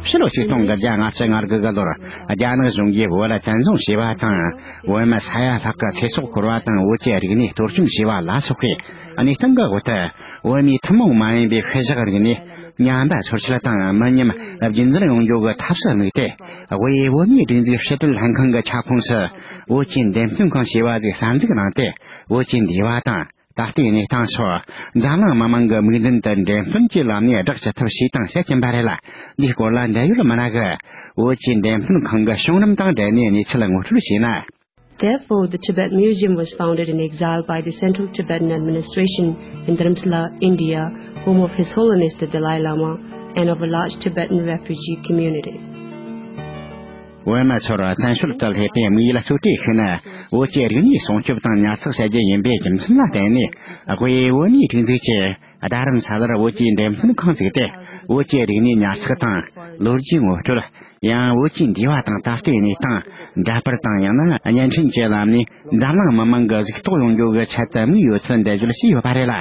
ཕྱི་ལོ་ཆིག་སྟོང་དགུ་བརྒྱ་ལྔ་བཅུ་ང་དགུ་གི་ལོར་རྒྱ་ནག་གཞུང་གིས་བོད་ལ་བཙན་བཟུང་བྱས་པ་དང་། བོད་མི་ས་ཡ་ལྷག་གི་ཚེ་སྲོག་ཤོར་བ་དང་། བོད་ཀྱི་རིག་གནས་གཏོར་བཅོམ་བྱས་པ་ལ་སོགས་པའི་གནས་སྟངས་ཀྱི་འོག་ཏུ། བོད་མིའི་ཐུན་མོང་མ་ཡིན་པའི་ཤུལ་བཞག་རིག་གནས་ཉམས་པ་སོར་ཆུད་དང་། མི་ཉམས་རྒྱུན་འཛིན་ཡོང་རྒྱུ་གི་ཐབས་སུ་དམིགས་ཏེ། དབུས་བོད་མིའི་སྒྲིག་འཛུགས་ཕྱི་དྲིལ་ལྷན་ཁང་གི་ཁྱབ་ཁོངས་སུ་བོད་ཀྱི་འགྲེམས་སྟོན་ཁང་ཞེས་པ་ཞིག་གསར་འཛུགས་གནང་སྟེ། བོད་ཀྱི་འདས་པ་དང་། ད་ལྟའི་གནས་སྟངས་སོགས་འཛམ་གླིང་མི་མང་གི་མིག་མདུན་དུ་འགྲེམས་སྟོན་གྱི་ལམ་ནས་བསྒྲགས་ཅི་ཐུབ་བྱས་དང་བྱེད་ཀྱིན་པ་རེད་ལ། འདིའི་སྐོར་ལ་འབྲེལ་ཡོད་མི་སྣ་གིས་བོད་ཀྱི་འགྲེམས་སྟོན་ཁང་གི་བྱུང་རིམ་དང་འབྲེལ་ནས་གནས་ཚུལ་ངོ་སྤྲོད་བྱས་ན། Therefore, the Tibet Museum was founded in exile by the Central Tibetan Administration in Dharamsala, India, home of His Holiness the Dalai Lama and of a large Tibetan refugee community. བོད་མི་ཚོར་བཙན་བྱོལ་དུ་སླེབས་པའི་དམིགས་ཡུལ་གཙོ་གྲས་ཤིག་ནི། བོད་ཀྱི་རིག་གནས་སྲུང་སྐྱོབ་དང་ཉར་ཚགས་བྱ་རྒྱུ་ཡིན་པའི་རྒྱུ་མཚན་ལ་བརྟེན་ནས། དབུས་བོད་མིའི་སྒྲིག་འཛུགས་ཀྱིས་རྡ་རམ་ས་ལར་བོད་ཀྱི་འགྲེམས་སྟོན་ཁང་བཙུགས་ཏེ། བོད་ཀྱི་རིག་གནས་ཉར་ཚགས་དང་། ལོ་རྒྱུས་ངོ་སྤྲོད། ཡང་བོད་ཀྱི་འདས་པ་དང་ད་ལྟའི་གནས་སྟངས། འདྲ་པར་དང་ཡང་ན་བརྙན་འཕྲིན་གྱི་ལམ་ནས་འཛམ་གླིང་མི་མང་གི་གཟིགས་རྟོག་ཡོང་རྒྱུ་གི་ཆེད་དུ་དམིགས་ཡོད་ཚུལ་འགྲེལ་བརྗོད་བྱས་ཡོད་པ་རེད་ལ།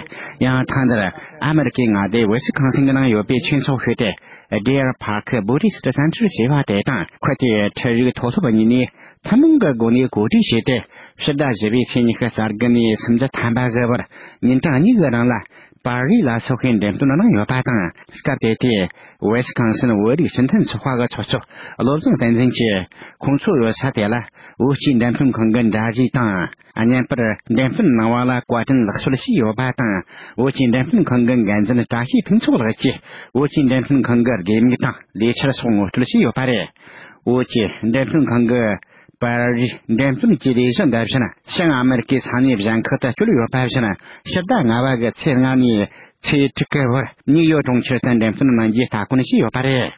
ཡང་ཐེངས་འདིར་ཨ་མེ་རི་ཀའི་མངའ་སྡེ་ཝེ་སི་ཁང་སིན་གྱི་ནང་ཡོད་པའི་ཆོས་ཚོགས་ཤིག་སྟེ། Deer Park Buddhist Center ཞེས་པ་དེ་དང་། ཁུལ་དེའི་འཕྲུལ་རིག་མཐོ་སློབ་གཉིས་ནས་ཐུན་མོང་གི་སྒོ་ནས་གོ་སྒྲིག་བྱས་ཏེ། ཕྱི་ཟླ་བཞི་པའི་ཚེས་ཉི་ཤུ་རྩ་དགུ་ནས་སུམ་ཅུ་ཐམ་པ་གི་བར་ཉིན་གྲངས་གཉིས་ཀྱི་རིང་ལ། པར་རིས་ལ་སོགས་པའི་འགྲེམས་སྟོན་གནང་ཡོད་པ་དང་། སྐབས་དེ་དུས་ཝེ་སི་ཁང་སིན་བོད་རིགས་སྤྱི་མཐུན་ཚོགས་པ་གི་ཚོགས་གཙོ་བློ་བཟང་བསྟན་འཛིན་གྱིས། ཁོང་ཚོ་ཡོད་ས་དེ་ལ་བོད་ཀྱི་འགྲེམས་སྟོན་ཁང་གི་འདྲ་གཞས་དང་། བརྙན་པར་འགྲེམས་སྟོན་གནང་བ་ལ་བཀའ་དྲིན་ལེགས་གསོལ་ཞུས་ཡོད་པ་དང་། བོད་ཀྱི་འགྲེམས་སྟོན་ཁང་གི་འགན་འཛིན་བཀྲ་ཤིས་ཕུན་ཚོགས་ལགས་ཀྱིས། བོད་ཀྱི་འགྲེམས་སྟོན་ཁང་གི་དགོས་དམིགས་དང་ལས་འཆར་སོགས་ངོ་སྤྲོད་བྱས་ཡོད་པ་རེད། བོད་ཀྱི་འགྲེམས་སྟོན་ཁང་གི་པར་རིས་འགྲེམས་སྟོན་གྱི་ལས་གཞི་འདི་བཞིན་བྱང་ཨ་མེ་རི་ཀའི་ས་གནས་གཞན་ཁག་ཏུ་བསྐྱོད་ཡོད་པ་བཞིན། ཕྱི་ཟླ་ལྔ་པ་གི་ཚེས་ལྔ་ནས་ཚེས་དྲུག་གི་བར་ནིའུ་ཡོག་གྲོང་ཁྱེར་དུ་འགྲེམས་སྟོན་གནང་རྒྱུའི་སྟ་གོན་བྱས་ཡོད་པ་རེད།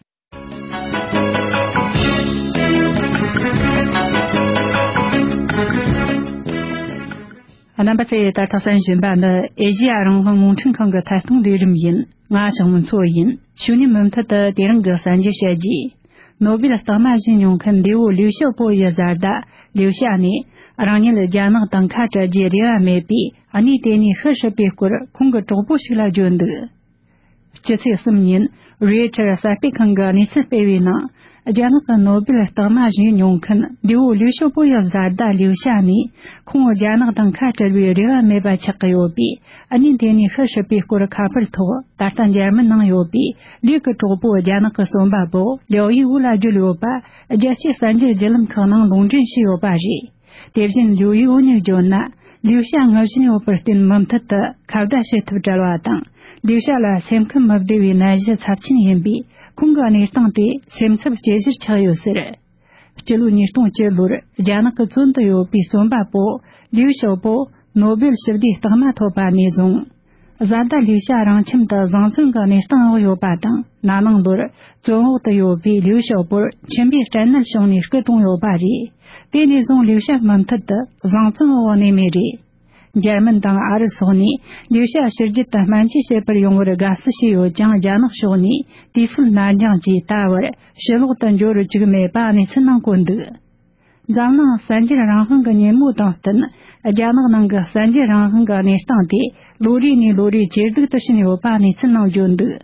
རྣམ་པ་ཚོས་ད་ལྟ་གསན་བཞིན་པ་ནི་ཨེ་ཤེ་ཡ་རང་དབང་རླུང་འཕྲིན་ཁང་གི་ཐད་གཏོང་ལས་རིམ་ཡིན། ང་ཞང་མུན་མཚོ་ཡིན། ཞུ་ཉིན་མུ་མཐུད་དུ་དེ་རིང་གི་གསར་འགྱུར་བཤད་རྒྱུ། ནོ་བེལ་རྟགས་མ་བཞེས་མྱོང་མཁན་འདས་བོད་ལིའུ་ཞའོ་པོ་ཡི་བཟའ་ཟླ་ལིའུ་ཞ་ནས། རང་ཉིད་རྒྱ་ནག་དང་ཁ་བྲལ་རྒྱུའི་རེ་བ་མེད་པས། གནས་དེ་ནས་ཤི་སྲིད་པའི་སྐོར་ཁོང་གི་གྲོགས་པོ་ཞིག་ལ་བརྗོད་འདུག། སྤྱི་ཚེས་གསུམ་ཉིན་རོའི་ཊར་གསར་སྤེལ་ཁང་གི་གནས་ཚུལ་སྤེལ་བའི་ནང་། རྒྱ་ནག་གི་ནོ་བེལ་རྟགས་མ་བཞེས་མྱོང་མཁན་འདས་བོད་ལིའུ་ཞའོ་པོ་ཡི་བཟའ་ཟླ་ལིའུ་ཞ་ནས། ཁོང་རྒྱ་ནག་དང་ཁ་བྲལ་བའི་རེ་བ་མེད་པ་ཆགས་ཀྱི་ཡོད་པས། གནས་དེ་ནས་ཤི་སྲིད་པའི་སྐོར་ཁ་པར་ཐོག་ད་ལྟ་འཇར་མན་ནང་ཡོད་པའི་ལིའུ་གི་གྲོགས་པོ་རྒྱ་ནག་གི་རྩོམ་པ་པོ་ལིའུ་ཡི་ཝུ་ལ་བརྗོད་ཡོད་པ། རྒྱལ་སྤྱིའི་གསར་འགྱུར་བརྒྱུད་ལམ་ཁག་ནང་ལུང་འདྲེན་བྱས་ཡོད་པ་རེད། དེ་བཞིན་ལིའུ་ཡི་ཝུ་ནས་བརྗོད་ན། ལིའུ་ཞ་ངུ་བཞིན་ཡོད་པར་བརྟེན། མུ་མཐུད་དུ་ཁ་བརྡ་བྱེད་ཐབས་བྲལ་བ་དང་། ལིའུ་ཞ་ལ་སེམས་ཁམས་མི་བདེ་བའི་ནད་གཞི་ཚབས་ཆེན་ཡིན་པས། ཁོང་གི་གནས་སྟངས་དེ་སེམས་འཚབ་སྐྱེ་གཞིར་ཆགས་ཡོད་ཟེར། སྤྱི་ལོ་ཉིས་སྟོང་བཅུ་ལོར་རྒྱ་ནག་གི་བཙོན་དུ་ཡོད་པའི་རྩོམ་པ་པོ་ལིའུ་ཞའོ་པོ་ནོ་བེལ་ཞི་བདེའི་རྟགས་མ་ཐོབ་པ་ནས་བཟུང་། བཟའ་ཟླ་ལིའུ་ཞ་རང་ཁྱིམ་དུ་བཟང་བཙོན་གྱི་གནས་སྟངས་འོག་ཡོད་པ་དང་། ན་ནིང་ལོར་བཙོན་འོག་ཏུ་ཡོད་པའི་ལིའུ་ཞའོ་པོར་མཆིན་པའི་སྐྲན་ནད་བྱུང་ནས་སྐུ་གྲོངས་ཡོད་པ་རེད། དེ་ནས་བཟུང་ལིའུ་ཞ་མུ་མཐུད་དུ་བཟང་བཙོན་འོག་གནས་མུས་རེད། འཇར་མན་དང་ཨ་རི་སོགས་ནས་ལིའུ་ཞ་ཕྱི་རྒྱལ་དུ་སྨན་བཅོས་བྱེད་པར་ཡོང་བར་དགའ་བསུ་བྱས་ཡོད་ཀྱང་། རྒྱ་ནག་ཕྱོགས་ནས་དུས་ཚོད་ནར་འགྱངས་ཀྱིས་ད་བར་ཕྱི་ལོག་ཏུ་འབྱོར་བཅུག་མེད་པ་གནས་ཚུལ་ནང་བཀོད་འདུག། འཛམ་གླིང་གསར་འགྱུར་རང་དབང་གི་ཉིན་མོ་དང་བསྟུན། རྒྱ་ནག་ནང་གི་གསར་འགྱུར་རང་དབང་གི་གནས་སྟངས་དེ་ལོ་རེ་ནས་ལོ་རེ་ཇེ་སྡུག་ཏུ་ཕྱིན་ཡོད་པ་གནས་ཚུལ་ནང་བརྗོད་འདུག།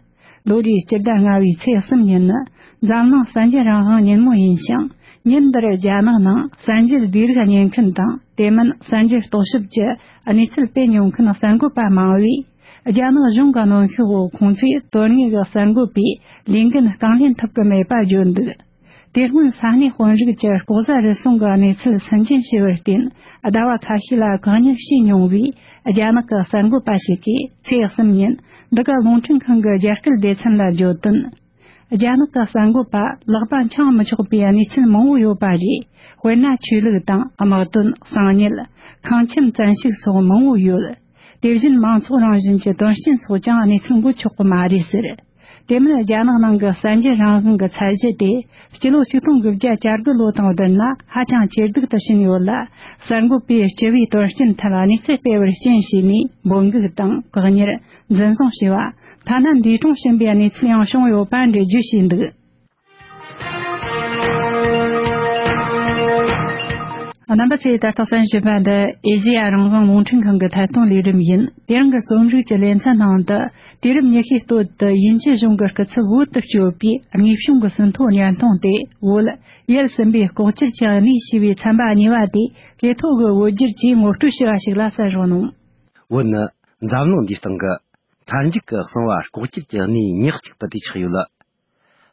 ལོ་རེའི་སྤྱི་ཟླ་ལྔ་བའི་ཚེས་གསུམ་ཉིན་ནི་འཛམ་གླིང་གསར་འགྱུར་རང་དབང་ཉིན་མོ་ཡིན་ཞིང་། ཉིན་འདིར་རྒྱ་ནག་ནང་གསར་འགྱུར་ལས་རིགས་གཉེར་མཁན་དང་། དེ་མིན་གསར་འགྱུར་རྟོག་ཞིབ་ཀྱི་གནས་ཚུལ་སྤེལ་མྱོང་མཁན་གསར་འགོད་པ་མང་བས། རྒྱ་ནག་གཞུང་གི་གནོན་ཤུགས་འོག་ཁོང་ཚོས་དོན་དངོས་ཀྱི་གསར་འགོད་པའི་ལས་འགན་རྐང་ལེན་ཐུབ་ཀྱི་མེད་པ་བརྗོད་འདུག། དེ་སྔོན་ས་གནས་དཔོན་རིགས་ཀྱི་ལྐོག་ཟ་རུལ་སུངས་ཀྱི་གནས་ཚུལ་སུན་འབྱིན་བྱས་པར་བརྟེན། ཟླ་བ་ཁ་ཤས་ལ་བཀག་ཉར་བྱས་མྱོང་བའི་རྒྱ་ནག་གི་གསར་འགོད་པ་ཞིག་གིས་ཚེས་གསུམ་ཉིན་འདི་ག་རླུང་འཕྲིན་ཁང་གི་རྒྱ་སྐད་སྡེ་ཚན་ལ་བརྗོད་དོན། རྒྱ་ནག་གི་གསར་འགོད་པ་ལག་པ་འཆང་མི་ཆོག་པའི་གནས་ཚུལ་མང་བོ་ཡོད་པ་རེད། དཔེར་ན། ཆོས་ལུགས་དང་། དམག་དོན། གསང་ཉུལ། ཁང་ཁྱིམ་བཙན་ཞིག་སོགས་མང་བོ་ཡོད། དེ་བཞིན་མང་ཚོགས་རང་བཞིན་གྱི་དོན་རྐྱེན་སོགས་ཀྱང་གནས་ཚུལ་འགོད་ཆོག་གི་མ་རེད་ཟེར། དེ་མིན་རྒྱ་ནག་ནང་གི་གསར་འགྱུར་རང་དབང་གི་ཚད་གཞི་དེ་སྤྱི་ལོ་ཆིག་སྟོང་དགུ་བརྒྱ་གྱ་དགུ་ལོ་དང་བསྡུར་ན་ཧ་ཅང་ཇེ་སྡུག་ཏུ་ཕྱིན་ཡོད་ལ། གསར་འགོད་པས་སྤྱི་བའི་དོན་རྐྱེན་ཐད་གནས་ཚུལ་སྤེལ་བར་རྐྱེན་བྱས་ནས་འབོད་འགུག་དང་བཀག་ཉར། འཛིན་བཟུང་བྱས་པ། ཐ་ན་འདས་གྲོངས་ཕྱིན་པའི་གནས་ཚུལ་ཡང་བྱུང་ཡོད་པ་འགྲེལ་བརྗོད་བྱས་འདུག། རྣམ་པ་ཚོས་ད་ལྟ་གསན་བཞིན་པ་འདི་ཨེ་ཤེ་ཡ་རང་དབང་རླུང་འཕྲིན་ཁང་གི་ཐད་གཏོང་ལས་རིམ་ཡིན། དེ་རིང་གི་རྩོམ་རིག་གི་ལེ་ཚན་ནང་དུ། དུས་རབས་ཉི་ཤུའི་སྟོད་དུ་དབྱིན་ཇི་གཞུང་གི་སྐུ་ཚབ་བོད་དུ་བསྐྱོད་པའི་དངོས་བྱུང་གི་ཟིན་ཐོ་བརྙན་ཐུང་སྟེ། བོད་ཡུལ་གསུམ་པའི་ལྐོག་གྱུར་གྱི་གནས་ཞེས་པའི་ཚན་པ་གཉིས་པ་དེ་སྐད་ཐོག་གི་བོད་བསྒྱུར་གྱིས་ངོ་སྤྲོད་ཞུ་བ་ཞིག་ལ་གསན་རོགས་གནང་། བོད་ནི་འཛམ་གླིང་འདིའི་སྟེང་གི་མཐའ་མཇུག་གི་གསང་བ་ལྐོག་གྱུར་གྱི་གནས་ཉག་གཅིག་པ་དེ་ཆགས་ཡོད་ལ།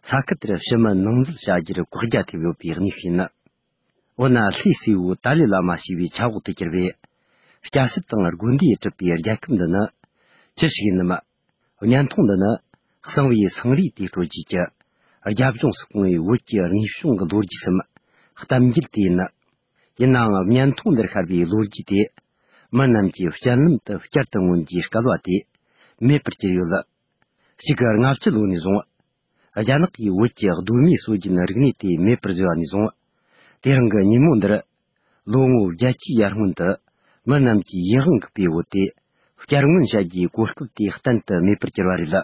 ས་ཁུལ་དེར་ཕྱི་མི་ནང་འཛུལ་བྱ་རྒྱུར་བཀག་རྒྱ་ཐེབས་ཡོད་པའི་གནས་ཤིག་ཡིན། འོ་ན་ལྷའི་སྲས་པོ་ཏཱ་ལའི་བླ་མ་ཞེས་པའི་ཆ་འོག་ཏུ་གྱུར་པའི་སྐྱ་སེར་དང་དགོན་སྡེས་གྲུབ་པའི་རྒྱལ་ཁབ་འདི་ནི་ཅི་ཞིག་ཡིན་ནམ། བརྙན་ཐུང་འདི་ནི་གསང་བའི་སེང་རུས་དེ་དཀྲོལ་རྒྱུ་གྱི་རྒྱབ་ལྗོངས་སུ་སྐུང་བའི་བོད་ཀྱི་དངོས་བྱུང་གི་ལོ་རྒྱུས་སམ་གཏམ་རྒྱུད་དེ་ཡིན། ཡིན་ནའང་བརྙན་ཐུང་འདིར་ཤར་བའི་ལོ་རྒྱུས་དེ་མི་རྣམས་ཀྱི་སྤྱན་ལམ་དུ་བསྐྱར་དུ་མངོན་རྒྱུའི་སྐལ་བ་དེ་མེད་པར་གྱུར་ཡོད་ལ། གཅིག་གི་ལྔ་བཅུ་ལོ་ནས་བཟུང་། རྒྱ་ནག་གིས་བོད་ཀྱི་གདོད་མའི་སྲོལ་རྒྱུན་རིག་གནས་དེ་མེད་པར་བཟོས་པ་ནས་བཟུང་། དེ་རིང་གི་ཉིན་མོ་འདིར། ལོ་ངོ་བརྒྱད་ཅུའི་ཡར་སྔོན་དུ། མི་རྣམས་ཀྱིས་ཡིད་དབང་འགུག་པའི་བོད་དེ། བསྐྱར་མངོན་བྱ་རྒྱུའི་གོ་སྐབས་དེ་གཏན་དུ་མེད་པར་གྱུར་པ་རེད།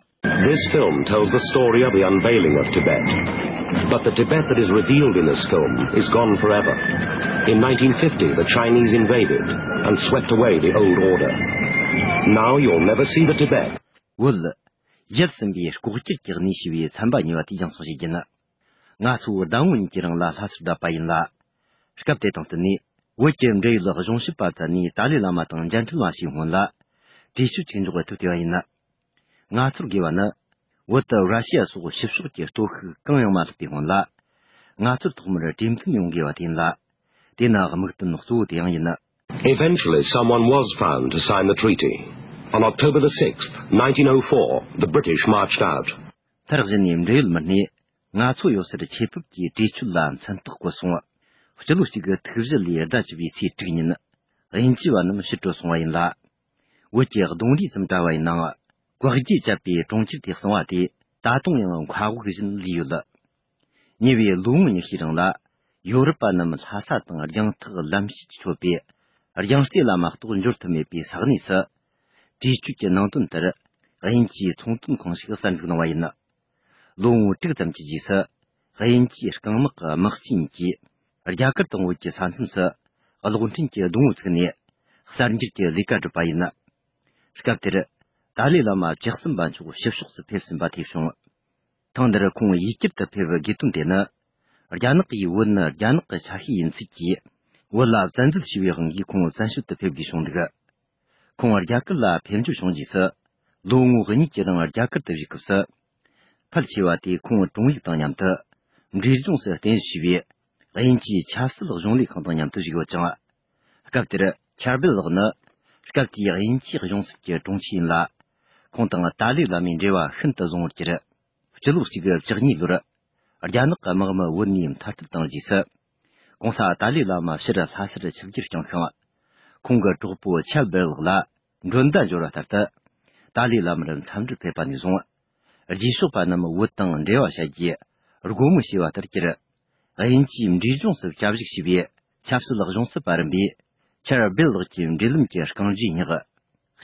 This film tells the story of the unveiling of Tibet. But the Tibet that is revealed in this film is gone forever. In nineteen fifty, the Chinese invaded and swept away the old order. Now you'll never see the Tibet. བོད། ཡིད་ཟིན་པའི་ལྐོག་གྱུར་གྱི་གནས་ཞེས་པའི་ཚན་པ་གཉིས་པ་དེ་རྒྱང་སྲིང་བྱེད་རྒྱུ་ཡིན། ང་ཚོ་ཟླ་ངོ་གཉིས་ཀྱི་རིང་ལ་ལྷ་སར་བསྡད་པ་ཡིན་ལ། སྐབས་དེ་དང་བསྟུན་ནས་བོད་ཀྱི་འབྲེལ་ཡོད་གཞུང་ཞབས་པ་ཚོ་ནས་ཏཱ་ལའི་བླ་མ་དང་མཇལ་འཕྲད་མ་བྱས་སྔོན་ལ། གྲོས་ཆོད་ཅིག་འཇོག་ཐུབ་བསྡད་པ་ཡིན། ང་ཚོར་དགོས་པ་ནི། བོད་དུ་ར་ཤི་ཡ་སོགས་ཕྱི་ཕྱོགས་ཀྱི་སྟོབས་ཤུགས་གང་ཡང་མ་ལྷག་པའི་སྔོན་ལ། ང་ཚོར་ཐོག་མར་གྲོས་མཐུན་ཡོང་དགོས་པ་དེ་ཡིན་ལ། དེ་ནི་དམིགས་དོན་གཙོ་བོ་དེ་ཡང་ཡིན། Eventually, someone was found to sign the treaty. On October the sixth, nineteen oh four, the British marched out. མཐར་གཞི་ནས་འབྲེལ་ཡོད་མི་སྣས་ང་ཚོ་ཡོད་སར་ཆེད་ཕེབས་ཀྱིས་གྲོས་ཆོད་ལ་མཚན་རྟགས་བཀོད་སོང་། སྤྱི་ལོ་གཅིག་དགུ་ཐིག་བཞི་ལོའི་ཟླ་བཅུ་པའི་ཚེས་དྲུག་ཉིན། དབྱིན་ཇི་བ་རྣམས་ཕྱིར་འགྲོ་སོང་བ་ཡིན་ལ། བོད་ཀྱི་གདོང་རིས་ཙམ་བཀྲ་བ་ཡིན་ནའང་། བཀག་རྒྱ་བཅད་པའི་གྲོང་ཁྱེར་དེ་གསང་བ་དེ་ད་དུང་ཡང་མཁའ་དབུགས་བཞིན་ལུས་ཡོད། ཉེ་བའི་ལོ་ངོ་ཉི་ཤུའི་རིང་ལ། ཡོ་རོབ་པ་རྣམས་ལྷ་ས་དང་རྒྱང་ཐག་ལམ་ཤས་ཀྱིས་ཆོད་པའི་རྒྱང་རྩེ་ལ་མ་གཏོགས་འབྱོར་ཐུབ་མེད་པའི་ས་གནས་སུ། གྲོས་ཆོད་ཀྱི་ནང་དོན་ལྟར། དབྱིན་ཇིའི་ཚོང་དོན་ཁང་ཞིག་གསར་འཛུགས་གནང་བ་ཡིན། ལོ་ངོ་དྲུག་ཙམ་གྱི་རྗེས་སུ། དབྱིན་ཇིའི་རྐང་དམག་གི་དམག་སྤྱི་གཉིས་ཀྱིས། རྒྱ་གར་དང་བོད་ཀྱི་ས་མཚམས་སུ། གློག་འཕྲིན་གྱི་སྡོང་བོ་བཙུགས་ནས། གསར་འགྱུར་གྱི་ལས་ཀ་བསྒྲུབས་པ་ཡིན། སྐབས་དེར། ཏཱ་ལའི་བླ་མ་བཅུ་གསུམ་པ་མཆོག་ཕྱི་ཕྱོགས་སུ་ཕེབས་ཟིན་པ་ཐོས་བྱུང་། ཐེངས་འདིར་ཁོང་ཡུལ་གྱར་དུ་ཕེབས་དགོས་དོན་དེ་ནི། རྒྱ་ནག་གིས་བོད་ནི་རྒྱ་ནག་གི་ཆ་ཤས་ཡིན་ཚུལ་གྱིས། བོད་ལ་བཙན་འཛུལ་བྱས་པའི་དབང་གིས་ཁོང་བཙན་བྱོལ་དུ་ཕེབས་དགོས་བྱུང་འདུག། ཁོང་རྒྱ་གར་ལ་ཕེབས་འབྱོར་བྱུང་རྗེས་སུ། ལོ་ངོ་གཉིས་ཀྱི་རིང་རྒྱ་གར་དུ་བཞུགས་སྐབས་སུ། ཕལ་ཆེ་བ་དེ་ཁོང་དྲུང་ཡིག་དང་མཉམ་དུ། འབྲས་ལྗོངས་སུ་རྟེན་གཞི་བྱས་པའི། དབྱིན་ཇིའི་ཆབ་སྲིད་གཞུང་ལས་ཁང་དང་མཉམ་དུ་བཞུགས་ཡོད་ཅིང་། སྐབས་དེར་ཆར་བེལ་ལགས་ནི། སྐབས་དེའི་དབྱིན་ཇིའི་གཞུང་ཚབ་ཀྱི་དྲུང་ཆེ་ཡིན་ལ། ཁོང་དང་ཏཱ་ལའི་བླ་མའི་འབྲེལ་བ་ཤིན་ཏུ་བཟང་བོར་གྱུར། སྤྱི་ལོ་གཅིག་དགུ་བཅུ་གཉིས་ལོར། རྒྱ་ནག་གི་དམག་མི་བོད་ནས་མཐར་སྐྲོད་བཏང་རྗེས་སུ། གོང་ས་ཏཱ་ལའི་བླ་མ་ཕྱིར་ལྷ་སར་ཆིབས་བསྒྱུར་བསྐྱངས་ཤིང་། ཁོང་གི་གྲོགས་པོ་ཆར་བེལ་ལགས་ལ་མགྲོན་བརྡ་འབྱོར་བ་ལྟར་དུ། ཏཱ་ལའི་བླ་མར་འཚམས་འདྲིར་ཕེབས་པ་ནས་བཟུང་། རྗེས་ཕྱོགས་པ་རྣམས་བོད་དང་འབྲེལ་བ་བྱ་རྒྱུའི་སྒོ་མོ་ཕྱེས་པ་ལྟར་གྱུར། དབྱིན་ཇིའི་འབྲས་ལྗོངས་སུ་བཅའ་བཞུགས་བྱས་པའི་ཆབ་སྲིད་གཞུང་ཚབ་པ་རིམ་པས། ཆར་བེལ་ལགས་ཀྱི་འབྲེལ་ལམ་གྱི་རྐང་རྗེས་བསྙེགས།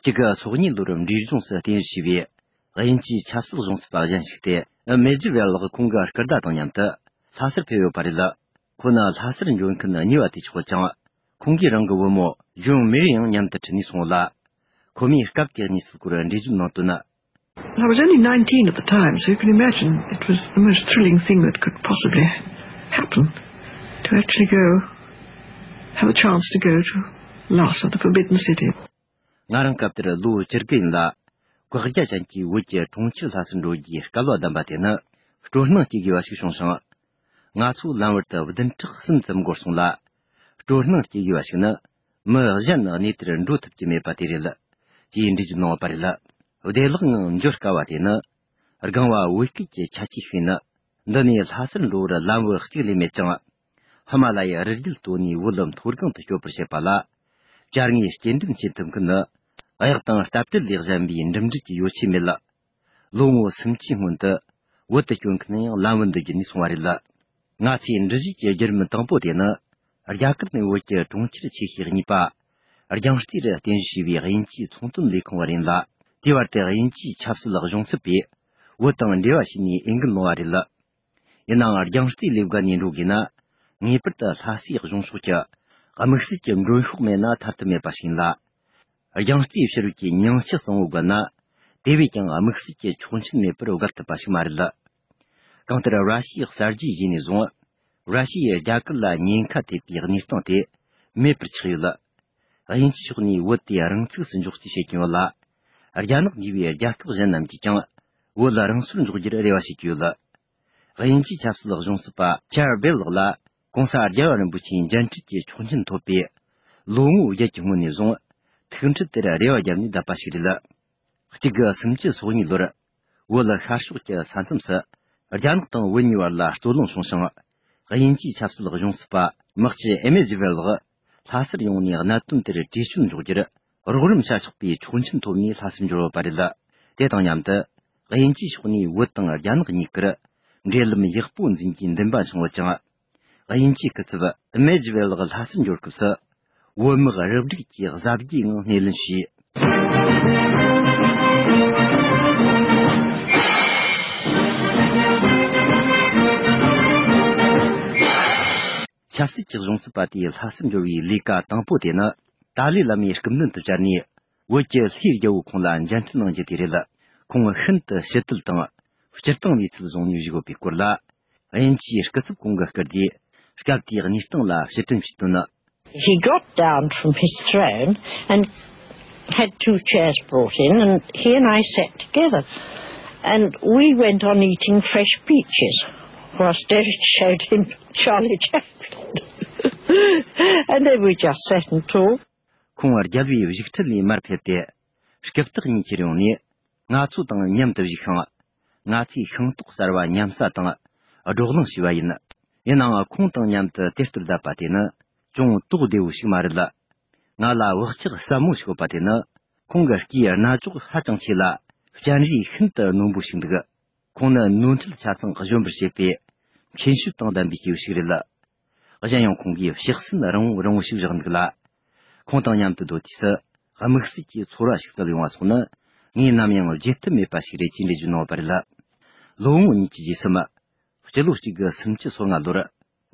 གཅིག་དགུ་སོ་གཉིས་ལོར་འབྲས་ལྗོངས་སུ་རྟེན་གཞི་བྱས་པའི་དབྱིན་ཇིའི་ཆབ་སྲིད་གཞུང་ཚབ་པ་གཞན་ཞིག་སྟེ། མེ་ཇི་ཝེལ་ལགས་ཁོང་གི་སྐུ་ཟླ་དང་མཉམ་དུ་ལྷ་སར་ཕེབས་ཡོད་པ་རེད། ཁོ་ནི་ལྷ་སར་འབྱོར་མཁན་གཉིས་པ་དེ་ཆགས་ཀྱང་། ཁོང་གིས་རང་གི་བུ་མོ་ཇོན་མེ་རི་ཡང་མཉམ་དུ་ཁྲིད་ནས་སོང་ལ། ཁོ་མོས་སྐབས་དེའི་གནས་ཚུལ་སྐོར་འགྲེལ་བརྗོད་གནང་དོན། I was only nineteen at the time, so you can imagine it was the most thrilling thing that could possibly happen, to actually go, have a chance to go to Lhasa, the forbidden city. ང་རང་སྐབས་དེར་ལོ་བཅུ་དགུ་ཡིན་ལ། བཀག་རྒྱ་ཅན་གྱི་བོད་ཀྱི་གྲོང་ཁྱེར་ལྷ་སར་འགྲོ་རྒྱུའི་སྐལ་བ་བདམས་པ་དེ་ནི། སྤྲོ་སྣང་སྐྱེ་དགོས་པ་ཞིག་བྱུང་ཞིང་། ང་ཚོ་ལམ་བར་དུ་བདུན་ཕྲག་གསུམ་ཙམ་འགོར་སོང་ལ། སྤྲོ་སྣང་སྐྱེ་དགོས་པ་ཞིག་ནི། མི་གཞན་གནས་དེར་འགྲོ་ཐུབ་ཀྱི་མེད་པ་དེ་རེད། ཅེས་འགྲེལ་བརྗོད་གནང་བ་རེད། བདེ་བླག་ངང་འགྱོད་དཀའ་བ་དེ་ནི། རྒན་པ་བོད་སྐད་ཀྱི་ཁྱད་ཆོས་ཤིག་ཡིན། འདི་ནས་ལྷ་སར་འགྲོ་བར་ལམ་བུ་གཅིག་ལས་མེད་ཅིང་། ཧི་མ་ལ་ཡའི་རི་རྒྱུད་བརྟོལ་ནས་བོད་མཐོ་སྒང་དུ་སྐྱོད་པར་བྱེད་པ་ལ། བཅར་དངོས་སྐྱེལ་འདྲེན་བྱེད་ཐུབ་མཁན་ནི། གཡག་དང་སྟབས་བདེ་ལས་གཞན་པའི་འགྲིམ་འགྲུལ་གྱི་ཡོ་ཆས་མེད་ལ། ལོ་ངོ་སུམ་ཅུའི་སྔོན་དུ། བོད་དུ་བསྐྱོད་མཁན་ཡང་ལམ་བུ་འདི་བརྒྱུད་ནས་སོང་བ་རེད། ང་ཚོའི་འགྲུལ་བཞུད་ཀྱི་བརྒྱུད་རིམ་དང་པོ་དེ་ནི། རྒྱ་གར་ནས་བོད་ཀྱི་གྲོང་ཁྱེར་ཆེ་ཤོས་གཉིས་པ། རྒྱང་རྩེ་རུ་རྟེན་གཞི་བྱས་པའི་དབྱིན་ཇིའི་ཚོང་དོན་ལས་ཁང་བར་ཡིན་ལ། དེ་བར་དུ་དབྱིན་ཇིའི་ཆབ་སྲིད་གཞུང་ཚབ་པས་བོད་དང་འབྲེལ་བ་བྱས་ནས་འོས་འགན་བླངས་པ་རེད། ཡིན་ནའང་རྒྱང་རྩེ་ལས་བརྒལ་ནས་འགྲོ་དགོས་ན། ངེས་པར་དུ་ལྷ་སའི་གཞུང་ཕྱོགས་ཀྱི་དམིགས་བསལ་གྱི་མགྲོན་ཤོག་མེད་ན་ཐར་ཐབས་མེད་པ་ཞིག་ཡིན་ལ། རྒྱང་རྩེའི་ཕྱི་རོལ་གྱི་ཉིང་ཁྲི་གཙང་བོ་བརྒལ་ན། དེ་བས་ཀྱང་དམིགས་བསལ་གྱི་ཆོག་མཆན་མེད་པར་བརྒལ་ཐུབ་པ་ཞིག་མ་རེད། གང་ལྟར་ར་ཤི་ཡའི་གསར་བརྗེའི་རྗེས་ནས་བཟུང་། ར་ཤི་ཡས་རྒྱ་གར་ལ་ཉེན་ཁ་ཐེབས་པའི་གནས་སྟངས་དེ་མེད་པར་ཆགས་ཡོད། དབྱིན་ཇིའི་ཕྱོགས་ནས་བོད་དེ་རང་ཚུགས་སུ་འཇོག་རྩིས་བྱེད་ཀྱིན་ཡོད་ལ། རྒྱ་ནག་གཉིས་པའི་རྒྱལ་ཁབ་གཞན་རྣམས་ཀྱིས་ཀྱང་བོད་ལ་རང་སོར་འཇོག་རྒྱུར་རེ་བ་བྱེད་ཀྱི་ཡོད། དབྱིན་ཇིའི་ཆབ་སྲིད་གཞུང་ཚབ་པ་ཆར་བེལ་ལགས་ལ། གོང་ས་རྒྱལ་བ་རིན་པོ་ཆེའི་མཇལ་འཕྲད་ཀྱི་ཆོག་མཆན་ཐོབ་པའི་ལོ་ངོ་བརྒྱད་ཀྱི་སྔོན་ནས་བཟུང་། ཐུག་འཕྲད་དེར་རེ་བ་བརྒྱབ་ནས་བསྡད་པ་ཞིག་རེད། གཅིག་དགུ་སུམ་ཅུ་སོ་གཉིས་ལོར། བོད་ཤར་ཕྱོགས་ཀྱི་ས་མཚམས་སུ། རྒྱ་ནག་དང་བོད་གཉིས་བར་ལ་རྩོད་གླེང་བྱུང་ཞིང་། དབྱིན་ཇིའི་ཆབ་སྲིད་གཞུང་ཚབ་པ་དམག་སྤྱི་ཨེ་མེ་ཇི་ཝེལ་ལགས་ལྷ་སར་ཡོང་ནས་གནད་དོན་དེར་གྲོས་ཆོད་འཇོག་རྒྱུར་རོགས་རམ་བྱ་ཆོག་པའི་ཆོག་མཆན་ཐོབ་ནས་ལྷ་སར་འབྱོར་བ་རེད། དེ་དང་མཉམ་དུ། དབྱིན་ཇིའི་ཕྱོགས་ནས་བོད་དང་རྒྱ་ནག་གཉིས་ཀར་འབྲེལ་ལམ་ཡག་པོ་འཛིན་རྒྱུའི་འདུན་པ་འཆང་ཡོད་ཅིང་། དབྱིན་ཇིའི་སྐུ་ཚབ་ཨེ་མེ་ཇི་ཝེལ་ལགས་ལྷ་སར་འབྱོར་སྐབས་སུ། བོད་དམག་རུབ་སྒྲིག་གིས་གཟབ་རྒྱས་ངང་སྣེ་ལེན་བྱས། ཆབ་སྲིད་ཀྱི་གཞུང་ཚབ་པ་དེའི་ལྷ་སར་འབྱོར་བའི་ལས་ཀ་དང་པོ་དེ་ནི། ཏཱ་ལའི་བླ་མའི་སྐུ་མདུན་དུ་བཅར་ནས། བོད་ཀྱི་ལྷའི་རྒྱལ་པོ་ཁོང་ལ་མཇལ་འཕྲད་གནང་རྒྱུ་དེ་རེད། ཁོང་ཤིན་ཏུ་ཞི་དུལ་དང་། སྤྱིར་བཏང་གནས་ཚུལ་བཟུང་ནས་བཞུགས་ཡོད་པའི་སྐོར་ལ། དབྱིན་ཇིའི་སྐུ་ཚབ་ཁོང་གིས་བསྐུར་ཏེ། སྐབས་དེའི་གནས་སྟངས་ལ་ཕྱིར་དྲན་ཞུས་དོན་ནི། He got down from his throne and had two chairs brought in, and he and I sat together. And we went on eating fresh peaches whilst Derek showed him Charlie Chaplin. And then we just sat and talked. ཁོང་རྒྱལ་བའི་བཞུགས་ཁྲི་ལས་མར་ཕེབས་ཏེ། རྐུབ་སྟེགས་གཉིས་ཁྱེར་ཡོང་ནས། ང་ཚོ་དང་མཉམ་དུ་བཞུགས་ཤིང་། ང་ཚོས་ཤིང་ཏོག་གསར་བ་ཉམས་ས་དང་བགྲོ་གླེང་བྱས་པ་ཡིན། ཡིན་ནའང་ཁོང་དང་མཉམ་དུ་དེ་ལྟར་བསྡད་པ་དེ་ནི་ཅུང་དོགས་བདེ་བོ་ཞིག་མ་རེད། ང་ལ་བག་ཆགས་ཟབ་མོ་ཞིག་ཡོད་པ་དེ་ནི། ཁོང་གི་སྐེའི་རྣ་ཅོག་ཧ་ཅང་ཆེ་ལ། སྤྱན་རས་ཤིན་ཏུ་རྣོན་པོ་ཞིག་འདུག་ཁོང་ནི་ནོར་འཁྲུལ་ཆ་ཚང་གཞོམ་པར་བྱེད་པའི་མཁྱེན་ཤེས་དང་ལྡན་པའི་སྐྱེས་བུ་ཞིག་རེད། གཞན་ཡང་ཁོང་གིས་ཕྱག་སེན་རིང་བོ་རིང་བོ་ཞིག་བཞག་འདུག་ལ། ཁོང་དང་མཉམ་དུ་སྡོད་དུས་སུ་དམིགས་བསལ་གྱི་ཚོར་བ་ཞིག་སྩལ་ཡོང་བ་སོགས་ནི་ངས་ནམ་ཡང་བརྗེད་ཐབས་མེད་པ་ཞིག་རེད་ཅེས་འགྲེལ་བརྗོད་གནང་བ་རེད། ལོ་ངོ་གཉིས་ཀྱི་རྗེས་སུ། སྤྱི་ལོ་གཅིག་དགུ་སུམ་ཅུ་སོ་ལྔ་ལོར།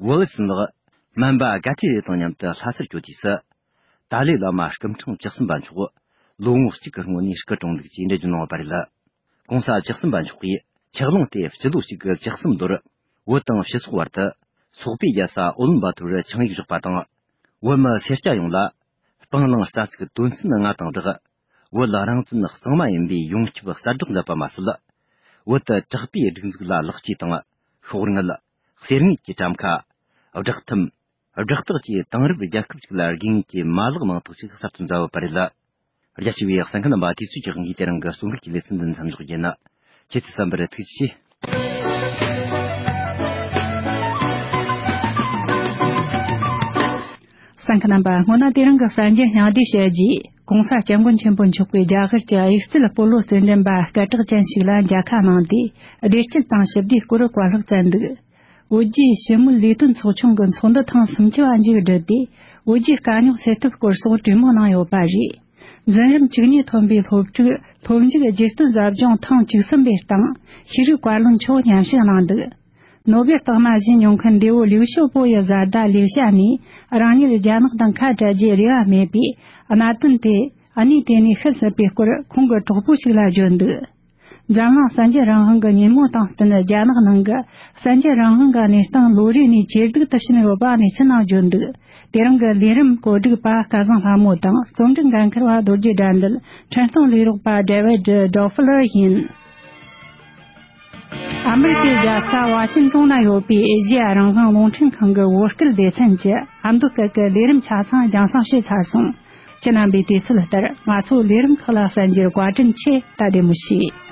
ཝོ་ལི་སོན་ལགས་སྨན་པ་ག་ཏྲི་རེ་དང་མཉམ་དུ་ལྷ་སར་བསྐྱོད་དུས་སུ། ཏཱ་ལའི་བླ་མ་སྐུ་ཕྲེང་བཅུ་གསུམ་པ་མཆོག་ལོ་ངོ་གཅིག་གི་སྔོན་ནས་སྐུ་གྲོངས་འདུག་ཅེས་འགྲེལ་བརྗོད་གནང་བ་རེད། གོང་ས་བཅུ་གསུམ་པ་མཆོག་གིས་ཆག་ལུང་དེ་སྤྱི་ལོ་གཅིག་དགུ་བཅུ་གསུམ་ལོར་བོད་དང་ཕྱི་སོག་བར་དུ་སོག་པོའི་རྒྱལ་ས་ཨུ་ལུན་བ་ཐོར་ཆིངས་ཡིག་བཞག་པ་དང་། བོད་མི་སེར་སྐྱ་ཡོངས་ལ་སྤང་བླང་རྩ་ཚིག་དོན་ཚན་ལྔ་དང་སྦྲགས། བོད་རང་བཙན་གཙང་མ་ཡིན་པའི་ཡོངས་ཁྱབ་གསལ་བསྒྲགས་མཛད་པ་མ་ཟད། བོད་དུ་དྲག་པའི་སྒྲིག་འཛུགས་ལ་ལེགས་བཅོས་དང་། ཤོག་དངུལ། གསེར་དངུལ་གྱི་གྲམ་ཁ། བསྒྲགས་ཐུམ། བསྒྲགས་རྟགས་བཅས་དེང་རབས་རྒྱལ་ཁབ་ཅིག་ལ་དགོས་ངེས་ཀྱི་མ་ལག་མང་དག་ཅིག་གསར་དུ་མཛད་ཡོད་པ་རེད། རྒྱ་ཆེ་བའི་གསན་མཁན་རྣམ་པ། དུས་ཚོད་ཀྱི་དབང་གིས་དེ་རིང་གི་རྩོམ་རིག་གི་ལེ་ཚན་འདི་མཚམས་འཇོག་རྒྱུ་ཡིན། ཁྱེད་ཚོས་གསན་པར་ཐུགས་རྗེ་ཆེ། གསན་མཁན་རྣམ་པ། སྔོན་ལ་དེ་རིང་གི་གསར་འགྱུར་སྙིང་བསྡུས་བཤད་རྗེས། ྋགོང་ས་ྋསྐྱབས་མགོན་ཆེན་པོ་མཆོག་གིས་རྒྱ་གར་གྱི་དབྱུག་རྩེད་སྤོ་ལོ་རྩེད་འགྲན་པ་སྐད་གྲགས་ཅན་ཞིག་ལ་མཇལ་ཁ་གནང་སྟེ། བདེ་སྐྱིད་དང་ཞི་བདེའི་སྐོར་བཀའ་སློབ་སྩལ་འདུག་བོད་བརྒྱུད་ཞི་མོལ་ལས་དོན་ཚོགས་ཆུང་གི་ཚོགས་འདུ་ཐེངས་སུམ་ཅུ་པ་མཇུག་བསྒྲིལ་ཏེ། བོད་བརྒྱུད་དཀའ་རྙོག་སེལ་ཐབས་སྐོར་སོགས་གྲོས་མོལ་གནང་ཡོད་པ་རེད། འཛིན་རིམ་བཅུ་གཉིས་ཐོན་པའི་སློབ་ཕྲུག་སློབ་མཇུག་རྒྱུན་སྟོན་ཟབ་སྦྱོང་ཐེངས་བཅུ་གསུམ་པའི་སྟེང་ཤེས་རིག་བཀའ་བློན་མཆོག་མཉམ་ཞུགས་གནང་འདུག་ནོ་བེལ་རྟགས་མ་བཞེས་མྱོང་མཁན་འདས་པོ་ལིའུ་ཞའོ་པོ་ཡི་བཟའ་ཟླ་ལི་ཞ་ནས་རང་ཉིད་རྒྱ་ནག་དང་ཁ་བྲལ་རྒྱུའི་རེ་བ་མེད་པས། གནད་དོན་དེ་གནས་དེ་ནས་ཤི་སྲིད་པའི་སྐོར་ཁོང་གི་གྲོགས་པོ་ཞིག་ལ་བརྗོད་འདུག་འཛམ་གླིང་གསར་འགྱུར་རང་དབང་གི་ཉིན་མོ་དང་བསྟུན། རྒྱ་ནག་ནང་གི་གསར་འགྱུར་རང་དབང་གི་གནས་སྟངས་ལོ་རེ་ནས་ཇེ་སྡུག་ཏུ་ཕྱིན་ཡོད་པ་གནས་ཚུལ་རྣམས་བརྗོད་འདུག་དེ་རིང་གི་ལས་རིམ་གོ་སྒྲིག་པ་སྐལ་བཟང་ལྷ་མོ་དང་རྩོམ་སྒྲིག་འགན་འཁུར་བ་རྡོ་རྗེ་དགྲ་འདུལ། འཕྲིན་གཏོང་ལས་རོགས་པ་ཌེ་ཝིཌ་ཌོ་ཕི་ལར་ཡིན། ཨ་མི་རི་ཀའི་རྒྱལ་ས་ཝ་ཤིན་ཏོན་ན་ཡོད་པའི་ཨེ་ཤེ་ཡ་རང་དབང་རླུང་འཕྲིན་ཁང་གི་བོད་སྐད་སྡེ་ཚན་གྱི་ཨ་མདོ་སྐད་ཀྱི་ལས་རིམ་ཆ་ཚང་རྒྱང་སྲིང་བྱས་ཚར་སོང་། ཁྱེད་རྣམ་པས་དུས་ཚོད་ལྟར་ང་ཚོའི་ལས་རིམ་ཁག་ལ་གསན་རྒྱུར་བཀའ་དྲིན་ཆེ། ད་བདེ་མོ་བྱོས།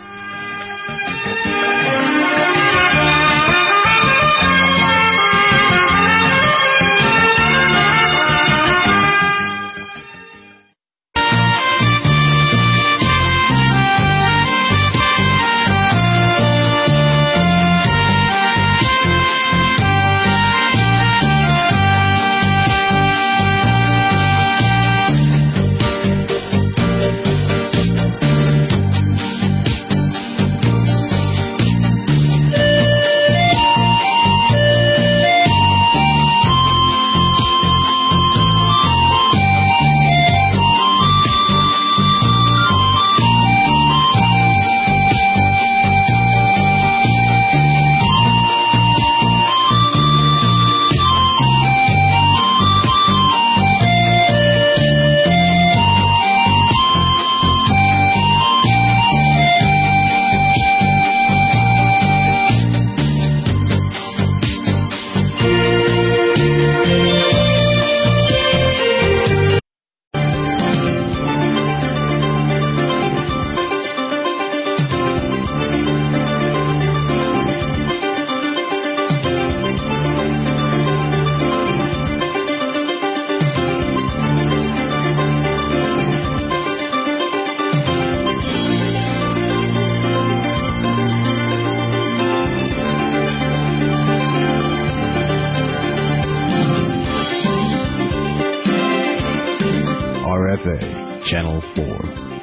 R F A, Channel four.